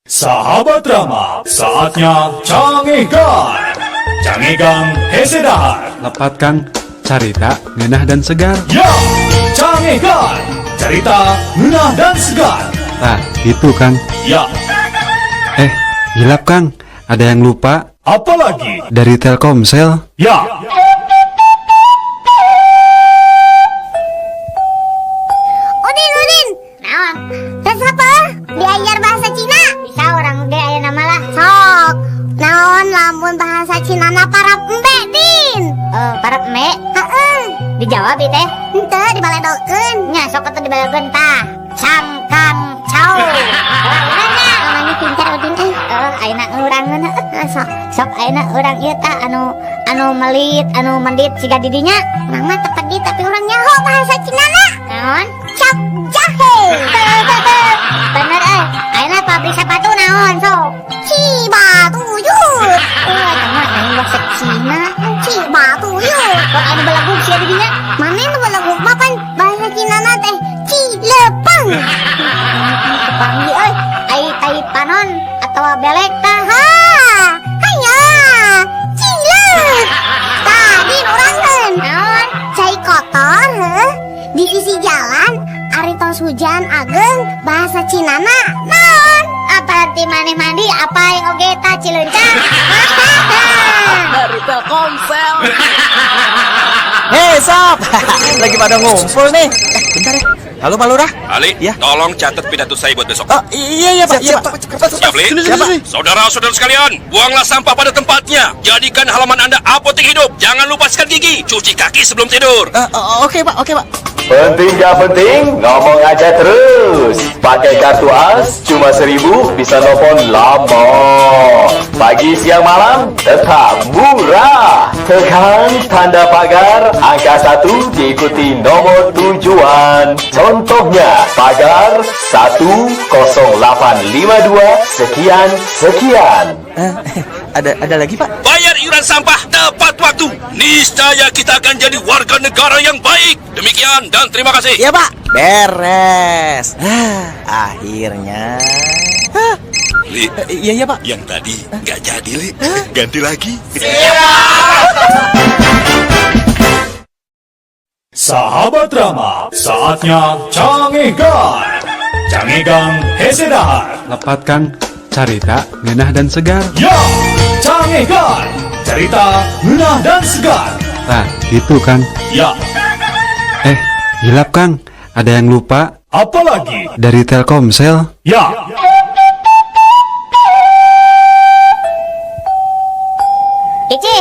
Sahabat Rama, saatnya Cangegan. Cangegan hese dahar. Lepat Kang, carita ngeunah dan segar. Ya, Cangegan. Cerita ngeunah dan segar. Nah, itu Kang. Ya. Hilap Kang, ada yang lupa. Apalagi? Dari Telkomsel. Ya. Udin, Udin. Naon? Tes apa? Diajar bahasa Cina. Bisa orang ge aya nama lah. Sok. Naon lamun bahasa Cina na parap embe, Din? Parap embe? Heeh. Dijawab ieu teh? Henteu, dibaledokeun. Nya sok atuh dibaledokeun tah. Cangkang cau. Urang nya pintar Udin euy. Ayeuna urangeun heuh. Sok sok ayeuna urang ieu tah anu melit, anu mendit siga didinya. Urang mah teu pedit tapi urang nyaho bahasa Cinana. Naon? Cap jahe. Bener euy. Ayeuna pabrik sepatu naon sok? Cibatuyut. Eta mah lain bahasa Cina. Cibatuyut. Kok anu belaguk sia didinya? Mana nu belaguk mah pan bahasa Cinana teh Cilepeng. Kepanggih euy. Ai tai panon atawa belek tah. Ha. Hanya Cileuk. Tadi urangeun. Naon? Cai kotor heuh. Di sisi jalan ari tos hujan ageng bahasa Cinana naon? Apa nanti maneh mandi apa yang oge ta Cileunca? Dari Telkomsel. Hei sob, lagi pada ngumpul nih. Bentar ya. Halo Pak Lurah. Ali, ya? Tolong catat pidato saya buat besok. Oh, iya iya Pak. Siap, iya, Pak. Siap, Li? Saudara-saudara sekalian, buanglah sampah pada tempatnya. Jadikan halaman Anda apotek hidup. Jangan lupa sikat gigi, cuci kaki sebelum tidur. Oke Pak, oke Pak. Penting gak penting, ngomong aja terus. Pakai kartu AS cuma 1000 bisa nelfon lama. Pagi, siang, malam tetap murah. Tekan tanda pagar angka 1 diikuti nomor tujuan. Contohnya pagar 10852 sekian sekian. Ada lagi Pak? Bayar iuran sampah tepat waktu. Niscaya kita akan jadi warga negara yang baik. Demikian dan terima kasih. Ya Pak. Beres. Akhirnya. Li, iya iya Pak. Yang tadi nggak jadi, Li. Ganti lagi. Sahabat Rama, saatnya Cangegan. Cangegang hese dahar. Lepat Kang, carita ngeunah dan segar. Ya, Cangegan. Cerita ngeunah dan segar. Nah, itu Kang. Ya, Hilap Kang, ada yang lupa apalagi? Dari Telkomsel. Ya. Ici.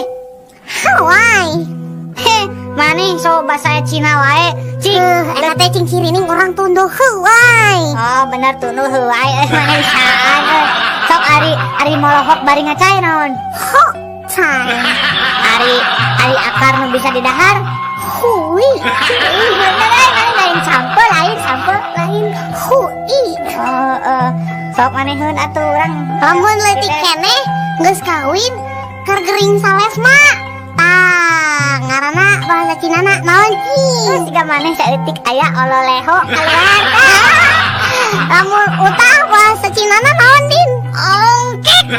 Hawaii. Heh, maneh sok bahasa Cina wae. Cing, eta teh cing cirining urang tunduh heuay. Oh, bener tunduh heuay euy maneh bisaan euy. Sok ari ari molohok bari ngacai naon? Ho, cai. Ari ari akar nu bisa didahar. Hui. Ih, bener euy maneh lain sampe, lain sampe, lain hui. Oh, sok maneheun atuh urang. Lamun leutik keneh geus kawin keur gering salesma. Tah, ngaranna bahasa Cina na naon cing? Siga maneh saeutik aya ololeho keluar. Lamun utah bahasa Cina na naon din? Ongkek.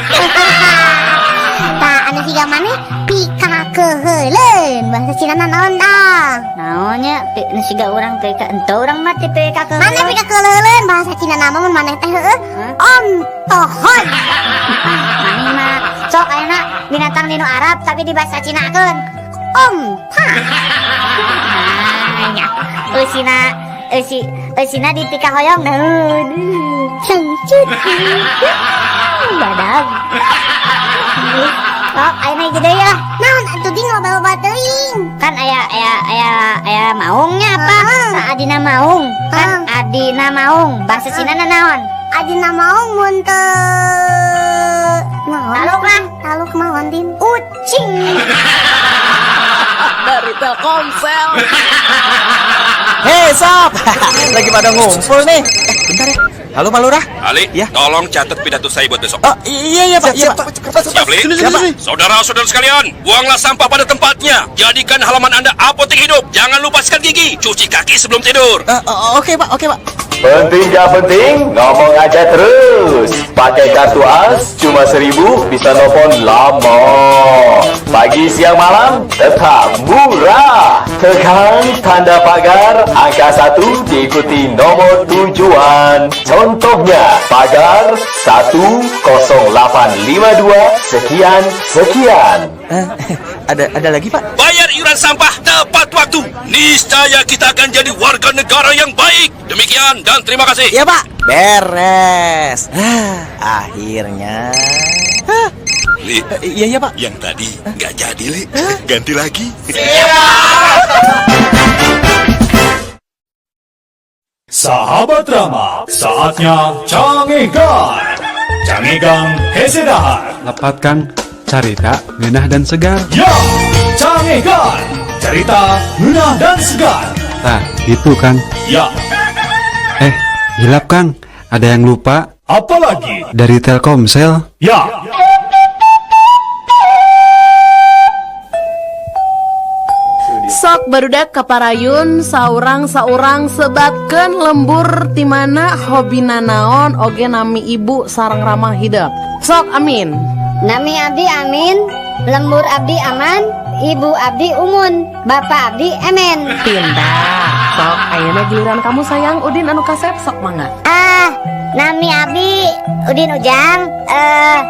Tah, anu siga maneh pikakeuheuleun bahasa Cina na naon tah? Naonnya nu siga urang pika ente urang mah teh pikakeuheuleun. Maneh pikakeuheuleun bahasa Cina na mah mun maneh teh heueuh ontohon. Maneh mah sok ayeuna binatang dinu Arab tapi di bahasa Cinakeun. Onta. Nah, nya. Eusina eusi eusina dipikahoyong naon. Sangcut. Badag. Sok ayeuna hiji deui ah. Naon atuh ding loba-loba teuing. Kan aya aya aya aya maungnya apa? Nah, adina maung. Kan adina maung. Bahasa Cina na naon? Adina maung mun teu naon? Taluk lah. Taluk naon din? Ucing. Dari Telkomsel. Hei sob, lagi pada ngumpul nih. Bentar ya. Halo Pak Lurah. Ali, ya? Tolong catat pidato saya buat besok. Oh iya iya Pak. Siap, iya, Pak. Siap, Li? Siap, Pak. Saudara-saudara sekalian, buanglah sampah pada tempatnya. Jadikan halaman Anda apotek hidup. Jangan lupa sikat gigi, cuci kaki sebelum tidur. Oke Pak, oke Pak. Penting gak penting, ngomong aja terus. Pakai kartu AS cuma 1000 bisa nelfon lama. Pagi, siang, malam tetap murah. Tekan tanda pagar angka 1 diikuti nomor tujuan. Contohnya pagar 10852 sekian sekian. Ada lagi Pak? Bayar iuran sampah tepat waktu. Niscaya kita akan jadi warga negara yang baik. Demikian dan terima kasih. Ya Pak, beres. Akhirnya. Li, iya iya Pak. Yang tadi nggak jadi, Li. Ganti lagi. Sahabat Rama, saatnya Cangegan. Cangegang hese dahar. Lepat Kang, carita ngeunah dan segar. Ya, Cangegan. Cerita ngeunah dan segar. Nah, itu Kang. Ya. Hilap Kang, ada yang lupa. Apalagi? Dari Telkomsel. Ya. Sok barudak kaparayun saurang-saurang sebatkeun lembur timana hobina naon oge nami ibu sareng ramah hidep. Sok amin. Nami abdi Amin, lembur abdi aman, ibu abdi umun, bapak abdi emen. Pintar. Sok ayeuna giliran kamu sayang Udin anu kasep sok mangga. Ah, nami abdi Udin Ujang,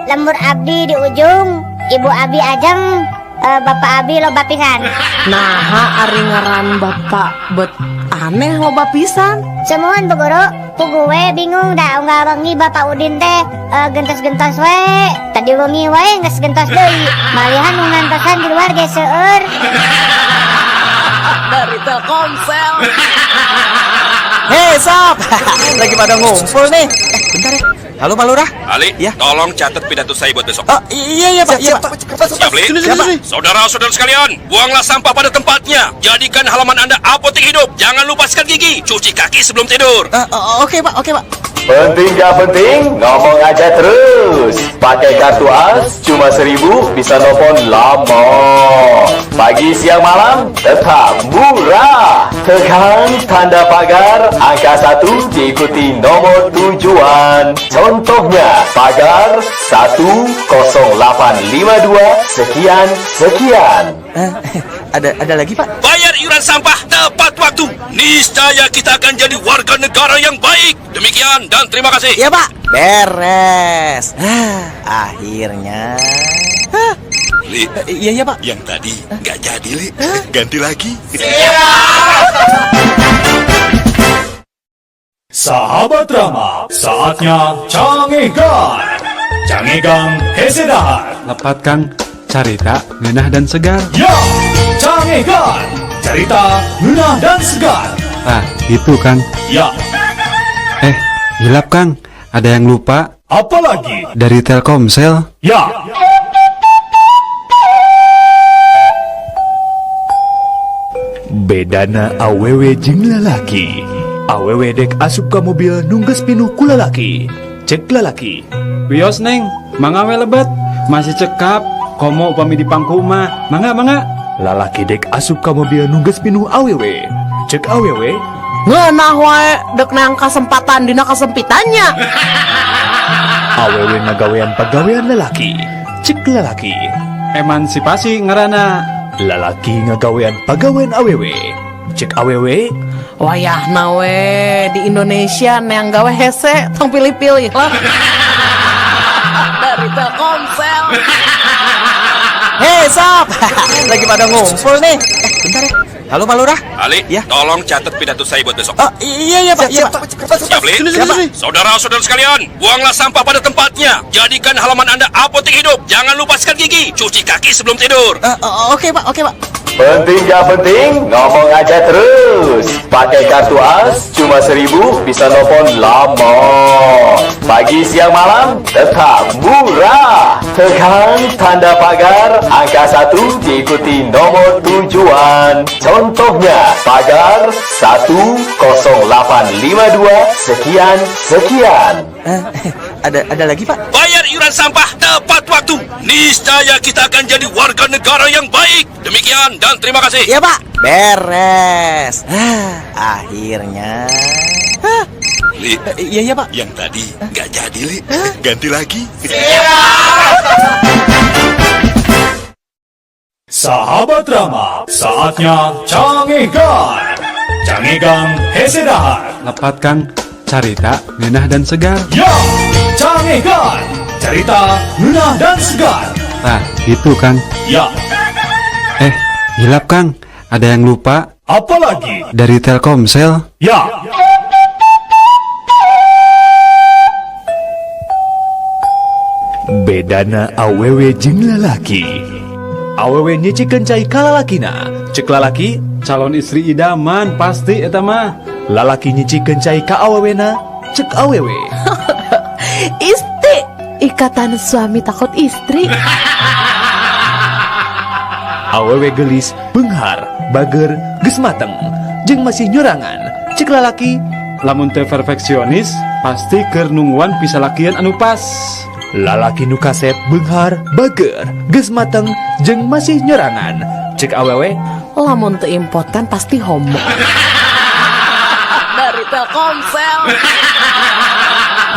lembur abdi di ujung, ibu abdi Ajeng, bapak abi loba pisan. Naha ari ngaran bapak bet aneh loba pisan. Semuan Bu Guru, puguh we bingung da unggal wengi bapak Udin teh gentos-gentos we. Tadi wengi wae geus gentos deui. Malihan nu ngantosan di luar ge seueur. Dari Telkomsel. Hei sob, lagi pada ngumpul nih. Bentar ya. Halo Pak Lurah. Ali, ya? Tolong catat pidato saya buat besok. Oh iya iya Pak. Siap, iya, Pak. Siap, Li? Siap, Pak. Saudara-saudara sekalian, buanglah sampah pada tempatnya. Jadikan halaman Anda apotek hidup. Jangan lupa sikat gigi, cuci kaki sebelum tidur. Oke Pak, oke Pak. Penting gak penting, ngomong aja terus. Pakai kartu AS cuma 1.000 bisa nelfon lama. Pagi, siang, malam tetap murah. Tekan tanda pagar angka 1 diikuti nomor tujuan. Contohnya pagar 10852 sekian sekian. Ada lagi, Pak? Bayar iuran sampah tepat waktu. Niscaya kita akan jadi warga negara yang baik. Demikian dan terima kasih. Ya, Pak. Beres. Akhirnya. Li, iya, iya, Pak. Yang tadi nggak jadi, Li. Ganti lagi. Sahabat Rama, saatnya Cangegan. Cangegan hese dahar. Lepat Kang, carita ngeunah dan segar. Ya, Cangegan, cerita ngeunah dan segar. Nah, itu Kang. Ya. Hilap Kang, ada yang lupa. Apalagi? Dari Telkomsel. Ya. Bedana awewe jeung lalaki. Awewe dek asup ka mobil nu geus pinuh ku lalaki. Cek lalaki. Wios Neng, mangga we lebet. Masih cekap, komo upami di pangku mah. Mangga, mangga. Lalaki dek asup ka mobil nu geus pinuh awewe. Cek awewe. Ngeunah wae dek neang kasempatan dina kesempitannya. Awewe ngagawean pagawean lalaki. Cek lalaki. Emansipasi ngarana. Lalaki ngagawean pagawean awewe. Cek awewe. Wayahna we di Indonesia neang gawe hese tong pilih-pilih lah. Dari Telkomsel. Hei sob, lagi pada ngumpul nih. Bentar ya. Halo Pak Lurah. Ali, ya? Tolong catat pidato saya buat besok. Oh, iya iya Pak. Iya, Pak. Siap, Li? Saudara-saudara sekalian, buanglah sampah pada tempatnya. Jadikan halaman Anda apotek hidup. Jangan lupa sikat gigi, cuci kaki sebelum tidur. Oke Pak, oke Pak. Penting gak penting, ngomong aja terus. Pakai kartu AS cuma 1.000 bisa nelfon lama. Pagi, siang, malam tetap murah. Tekan tanda pagar angka 1 diikuti nomor tujuan. Contohnya pagar 10852 sekian sekian. Ada lagi Pak? Bayar iuran sampah tepat waktu. Niscaya kita akan jadi warga negara yang baik. Demikian dan terima kasih. Ya Pak. Beres. Akhirnya. Li, iya iya Pak. Yang tadi nggak jadi, Li. Ganti lagi. Sahabat Rama, saatnya Cangegan. Cangegan hese dahar. Lepat Kang, carita ngeunah dan segar. Ya, Cangegan, cerita ngeunah dan segar. Nah, itu Kang. Ya. Hilap Kang, ada yang lupa. Apalagi? Dari Telkomsel. Ya. Bedana awewe jeung lalaki. Awewe nyicikeun cai ka lalakina. Cek lalaki, calon istri idaman pasti eta mah. Lalaki nyicikeun cai ka awewena, cek awewe. Isti, ikatan suami takut istri. Awewe gelis, beunghar, bager, geus mateng, jeung masih nyorangan. Cek lalaki, lamun teu perfeksionis, pasti keur nungguan pisalakian anu pas. Lalaki nu kasep, beunghar, bager, geus mateng, jeung masih nyorangan. Cek awewe, lamun teu impoten pasti homo. Dari Telkomsel.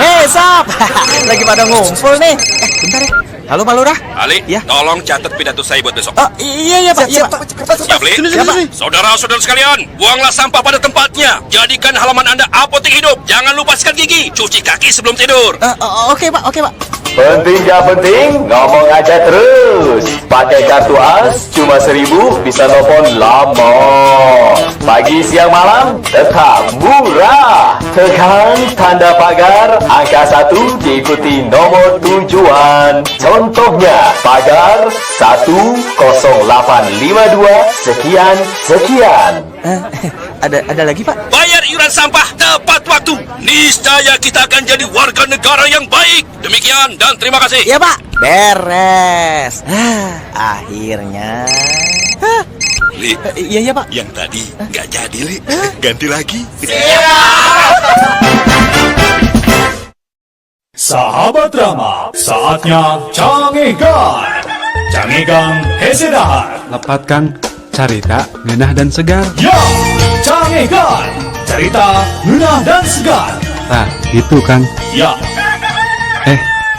Hei sob, lagi pada ngumpul nih. Bentar ya. Halo Pak Lurah. Ali, ya? Tolong catat pidato saya buat besok. Oh, iya iya Pak. Iya, Pak. Siap, Li? Siap, Pak. Saudara-saudara sekalian, buanglah sampah pada tempatnya. Jadikan halaman Anda apotek hidup. Jangan lupa sikat gigi, cuci kaki sebelum tidur. Oke Pak, oke Pak. Penting gak penting, ngomong aja terus. Pakai kartu AS cuma 1.000 bisa nelfon lama. Pagi, siang, malam tetap murah. Tekan tanda pagar angka 1 diikuti nomor tujuan. Contohnya pagar 10852 sekian sekian. Ada lagi Pak? Bayar iuran sampah tepat waktu. Niscaya kita akan jadi warga negara yang baik. Demikian dan terima kasih. Ya Pak. Beres. Akhirnya. Li, iya iya Pak. Yang tadi nggak jadi, Li. Ganti lagi. Sahabat Rama, saatnya Cangegan. Cangegan hese dahar. Lepat Kang, carita ngeunah dan segar. Ya, Cangegan. Cerita ngeunah dan segar. Tah, itu Kang. Ya.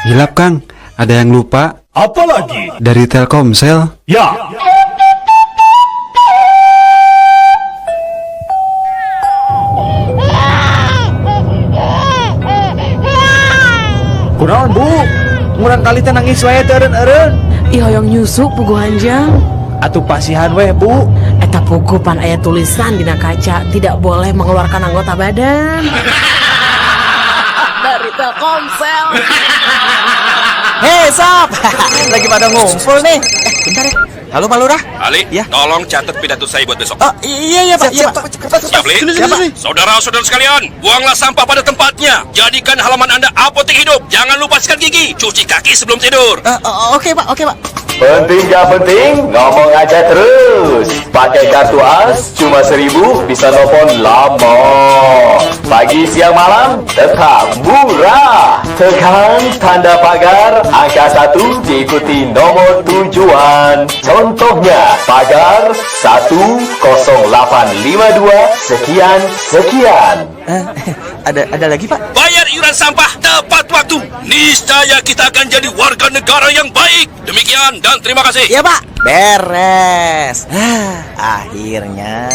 Hilap Kang, ada yang lupa. Apalagi? Dari Telkomsel. Ya. Kunaon Bu? Murang kali teh nangis wae teu eureun-eureun. Ih, hoyong nyusu puguh anjang. Atuh pasihan weh Bu. Eta puguh pan aya tulisan dina kaca tidak boleh mengeluarkan anggota badan. Dari Telkomsel. Hei sob, lagi pada ngumpul nih. Bentar ya. Halo Pak Lurah. Ali, ya? Tolong catat pidato saya buat besok. Oh, iya Pak. Siap, iya, Pak. Siap, Li? Siap, Pak. Saudara-saudara sekalian, buanglah sampah pada tempatnya. Jadikan halaman Anda apotek hidup. Jangan lupa sikat gigi, cuci kaki sebelum tidur. Oke Pak, oke Pak. Penting gak penting, ngomong aja terus. Pakai kartu AS cuma 1000 bisa nelfon lama. Pagi, siang, malam tetap murah. Tekan tanda pagar angka 1 diikuti nomor tujuan. Contohnya pagar 10852 sekian sekian. Ada lagi Pak? Bayar iuran sampah tepat waktu. Niscaya kita akan jadi warga negara yang baik. Demikian dan terima kasih. Ya Pak. Beres. Akhirnya.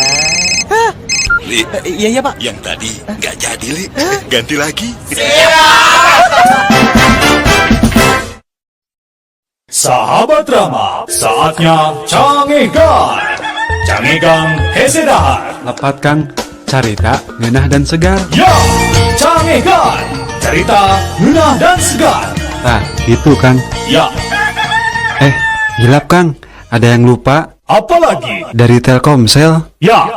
Li. Iya Pak. Yang tadi nggak jadi Li. Ganti lagi. Sahabat Rama, saatnya Cangegan. Cangegan hese dahar. Lepat Kang, carita ngeunah dan segar. Ya, Cangegan. Cerita ngeunah dan segar. Tah, itu Kang. Ya. Hilap Kang, ada yang lupa. Apalagi? Dari Telkomsel. Ya.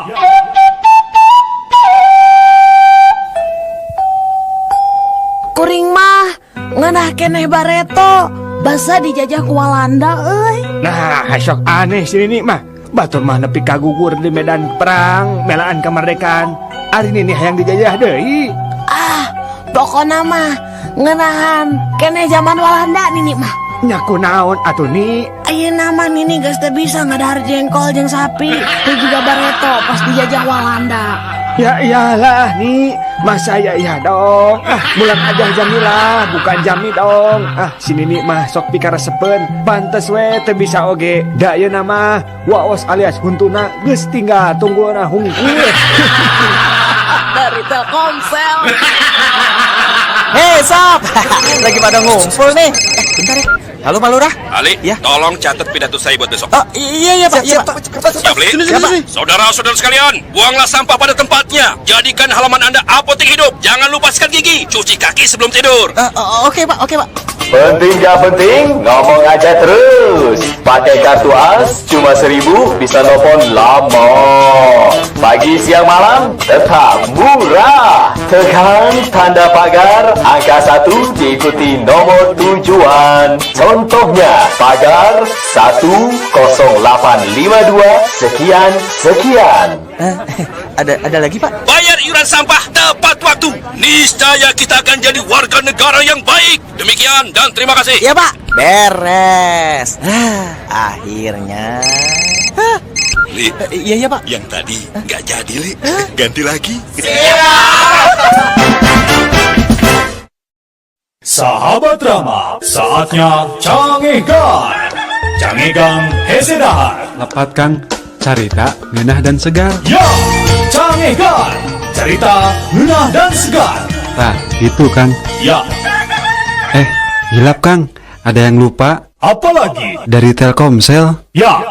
Kuring mah ngeunah keneh bareto. Basa dijajah ku Walanda euy. Nah, sok aneh sini nih mah. Batur mah nepi kagugur di medan perang, melaan kemerdekaan. Ari nini hayang dijajah deui. Ah, pokona mah ngeunahan keneh zaman Walanda nini mah. Nya kunaon atuh ni? Ayeuna mah nini geus teu bisa ngadahar jengkol jeung sapi. Teu juga bareto pas dijajah Walanda. Ya iyalah nih, masa ya iya dong. Ah, mulang aja Jamilah, bukan Jami dong. Ah, sini nih mah sok pikaresepeun. Pantes we teu bisa oge. Da ieu mah waos alias huntuna geus tinggal tunggulna hungkul. Dari Telkomsel. Hei sob, lagi pada ngumpul nih. Bentar ya. Halo Pak Lurah. Ali, ya? Tolong catat pidato saya buat besok. Oh, iya Pak. Siap, Pak. Siap, Li? Siap, Pak. Saudara-saudara sekalian, buanglah sampah pada tempatnya. Jadikan halaman Anda apotek hidup. Jangan lupa sikat gigi, cuci kaki sebelum tidur. Oke Pak, oke Pak. Penting gak penting, ngomong aja terus. Pakai kartu AS cuma 1000 bisa nelfon lama. Pagi, siang, malam tetap murah. Tekan tanda pagar angka 1 diikuti nomor tujuan. Contohnya pagar 10852 sekian sekian. Ada lagi Pak? Bayar iuran sampah tepat waktu. Niscaya kita akan jadi warga negara yang baik. Demikian dan terima kasih. Ya Pak. Beres. Akhirnya. Li. Iya Pak. Yang tadi nggak jadi Li. Ganti lagi. Sahabat Rama, saatnya Cangegan. Cangegan hese dahar. Lepat Kang, carita ngeunah dan segar. Ya, Cangegan. Cerita ngeunah dan segar. Tah, itu Kang. Ya. Hilap Kang, ada yang lupa. Apalagi? Dari Telkomsel. Ya.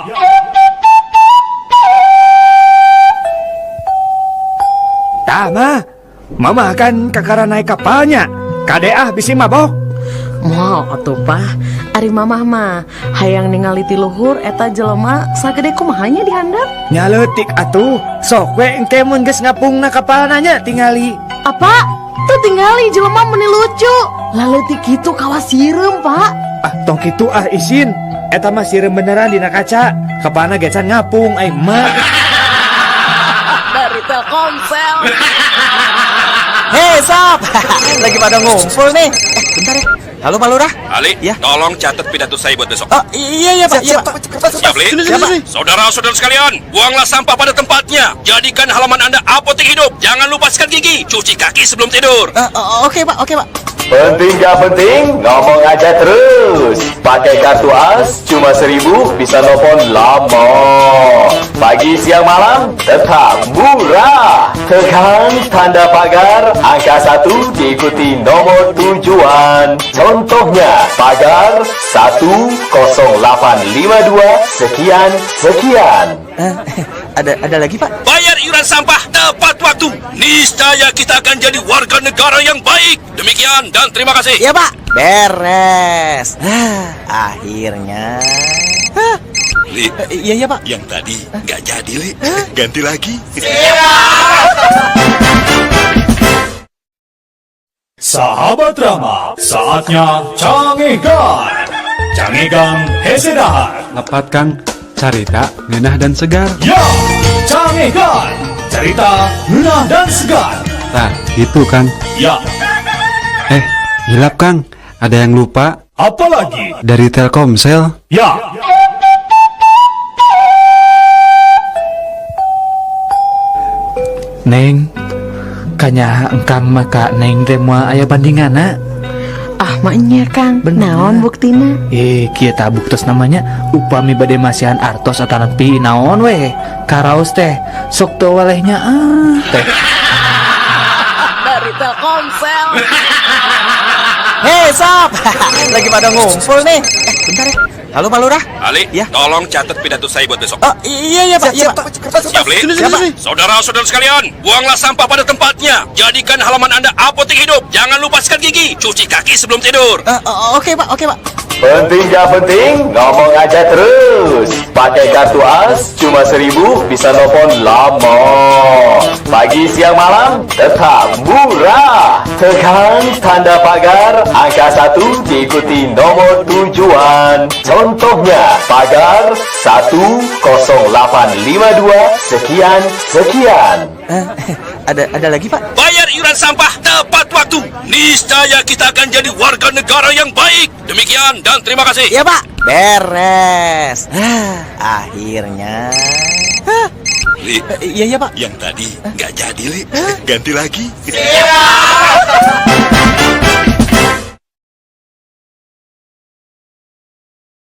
Tah mah, mama kan kakara naik kapalnya. Kade ah bisi mabok. Moal atuh Pah, ari mamah mah hayang ningali ti luhur eta jelema sagede kumaha nya dihandap. Nya leutik atuh, sok we engke mun geus ngapungna kapalna nya tingali. Apa? Tuh tingali jelema meni lucu. Laleutik kitu kawas sireum, Pak. Ah, tong kitu ah isin. Eta mah sireum beneran dina kaca. Kapalna gecan ngapung ai mah. Dari Telkomsel. Hei sob, lagi pada ngumpul nih. Bentar ya. Halo Pak Lurah. Ali, ya? Tolong catat pidato saya buat besok. Oh, iya iya Pak. Siap, iya, Pak. Siap, Li. Saudara-saudara sekalian, buanglah sampah pada tempatnya. Jadikan halaman Anda apotek hidup. Jangan lupa sikat gigi, cuci kaki sebelum tidur. Oke Pak, oke Pak. Penting gak penting, ngomong aja terus. Pakai kartu AS cuma 1000 bisa nelfon lama. Pagi, siang, malam tetap murah. Tekan tanda pagar angka 1 diikuti nomor tujuan. Contohnya pagar 10852 sekian sekian. Ada lagi Pak? Bayar iuran sampah tepat waktu. Niscaya kita akan jadi warga negara yang baik. Demikian dan terima kasih. Ya Pak. Beres. Akhirnya. Li. Iya iya Pak. Yang tadi nggak jadi Li. Ganti lagi. Sahabat Rama, saatnya Cangegan. Cangegan hese dahar. Lepat Kang, carita ngeunah dan segar. Ya, Cangegan, cerita ngeunah dan segar. Nah, itu Kang. Ya. Hilap Kang, ada yang lupa. Apalagi? Dari Telkomsel. Ya. Neng, kanya engkang maka neng teh moal aya bandinganna. Ah maknya Kang, naon buktina? Kieu tah buktos namanya upami bade masihan artos atanapi naon weh. Karaos teh sok teu walehnya ah teh. Dari Telkomsel. Hei sob, lagi pada ngumpul nih. Bentar ya. Halo Pak Lurah. Ali, ya? Tolong catat pidato saya buat besok. Oh, iya iya Pak. Siap, iya, Pak. Siap, Li. Saudara-saudara sekalian, buanglah sampah pada tempatnya. Jadikan halaman Anda apotek hidup. Jangan lupa sikat gigi, cuci kaki sebelum tidur. Oke Pak, oke Pak. Penting gak penting, ngomong aja terus. Pakai kartu AS cuma 1000 bisa nelfon lama. Pagi, siang, malam tetap murah. Tekan tanda pagar angka 1 diikuti nomor tujuan. Contohnya pagar 10852 sekian sekian. Ada lagi Pak? Bayar iuran sampah tepat waktu. Niscaya kita akan jadi warga negara yang baik. Demikian dan terima kasih. Ya Pak. Beres. Akhirnya. Li. Iya iya Pak. Yang tadi nggak jadi Li. Ganti lagi. Siap.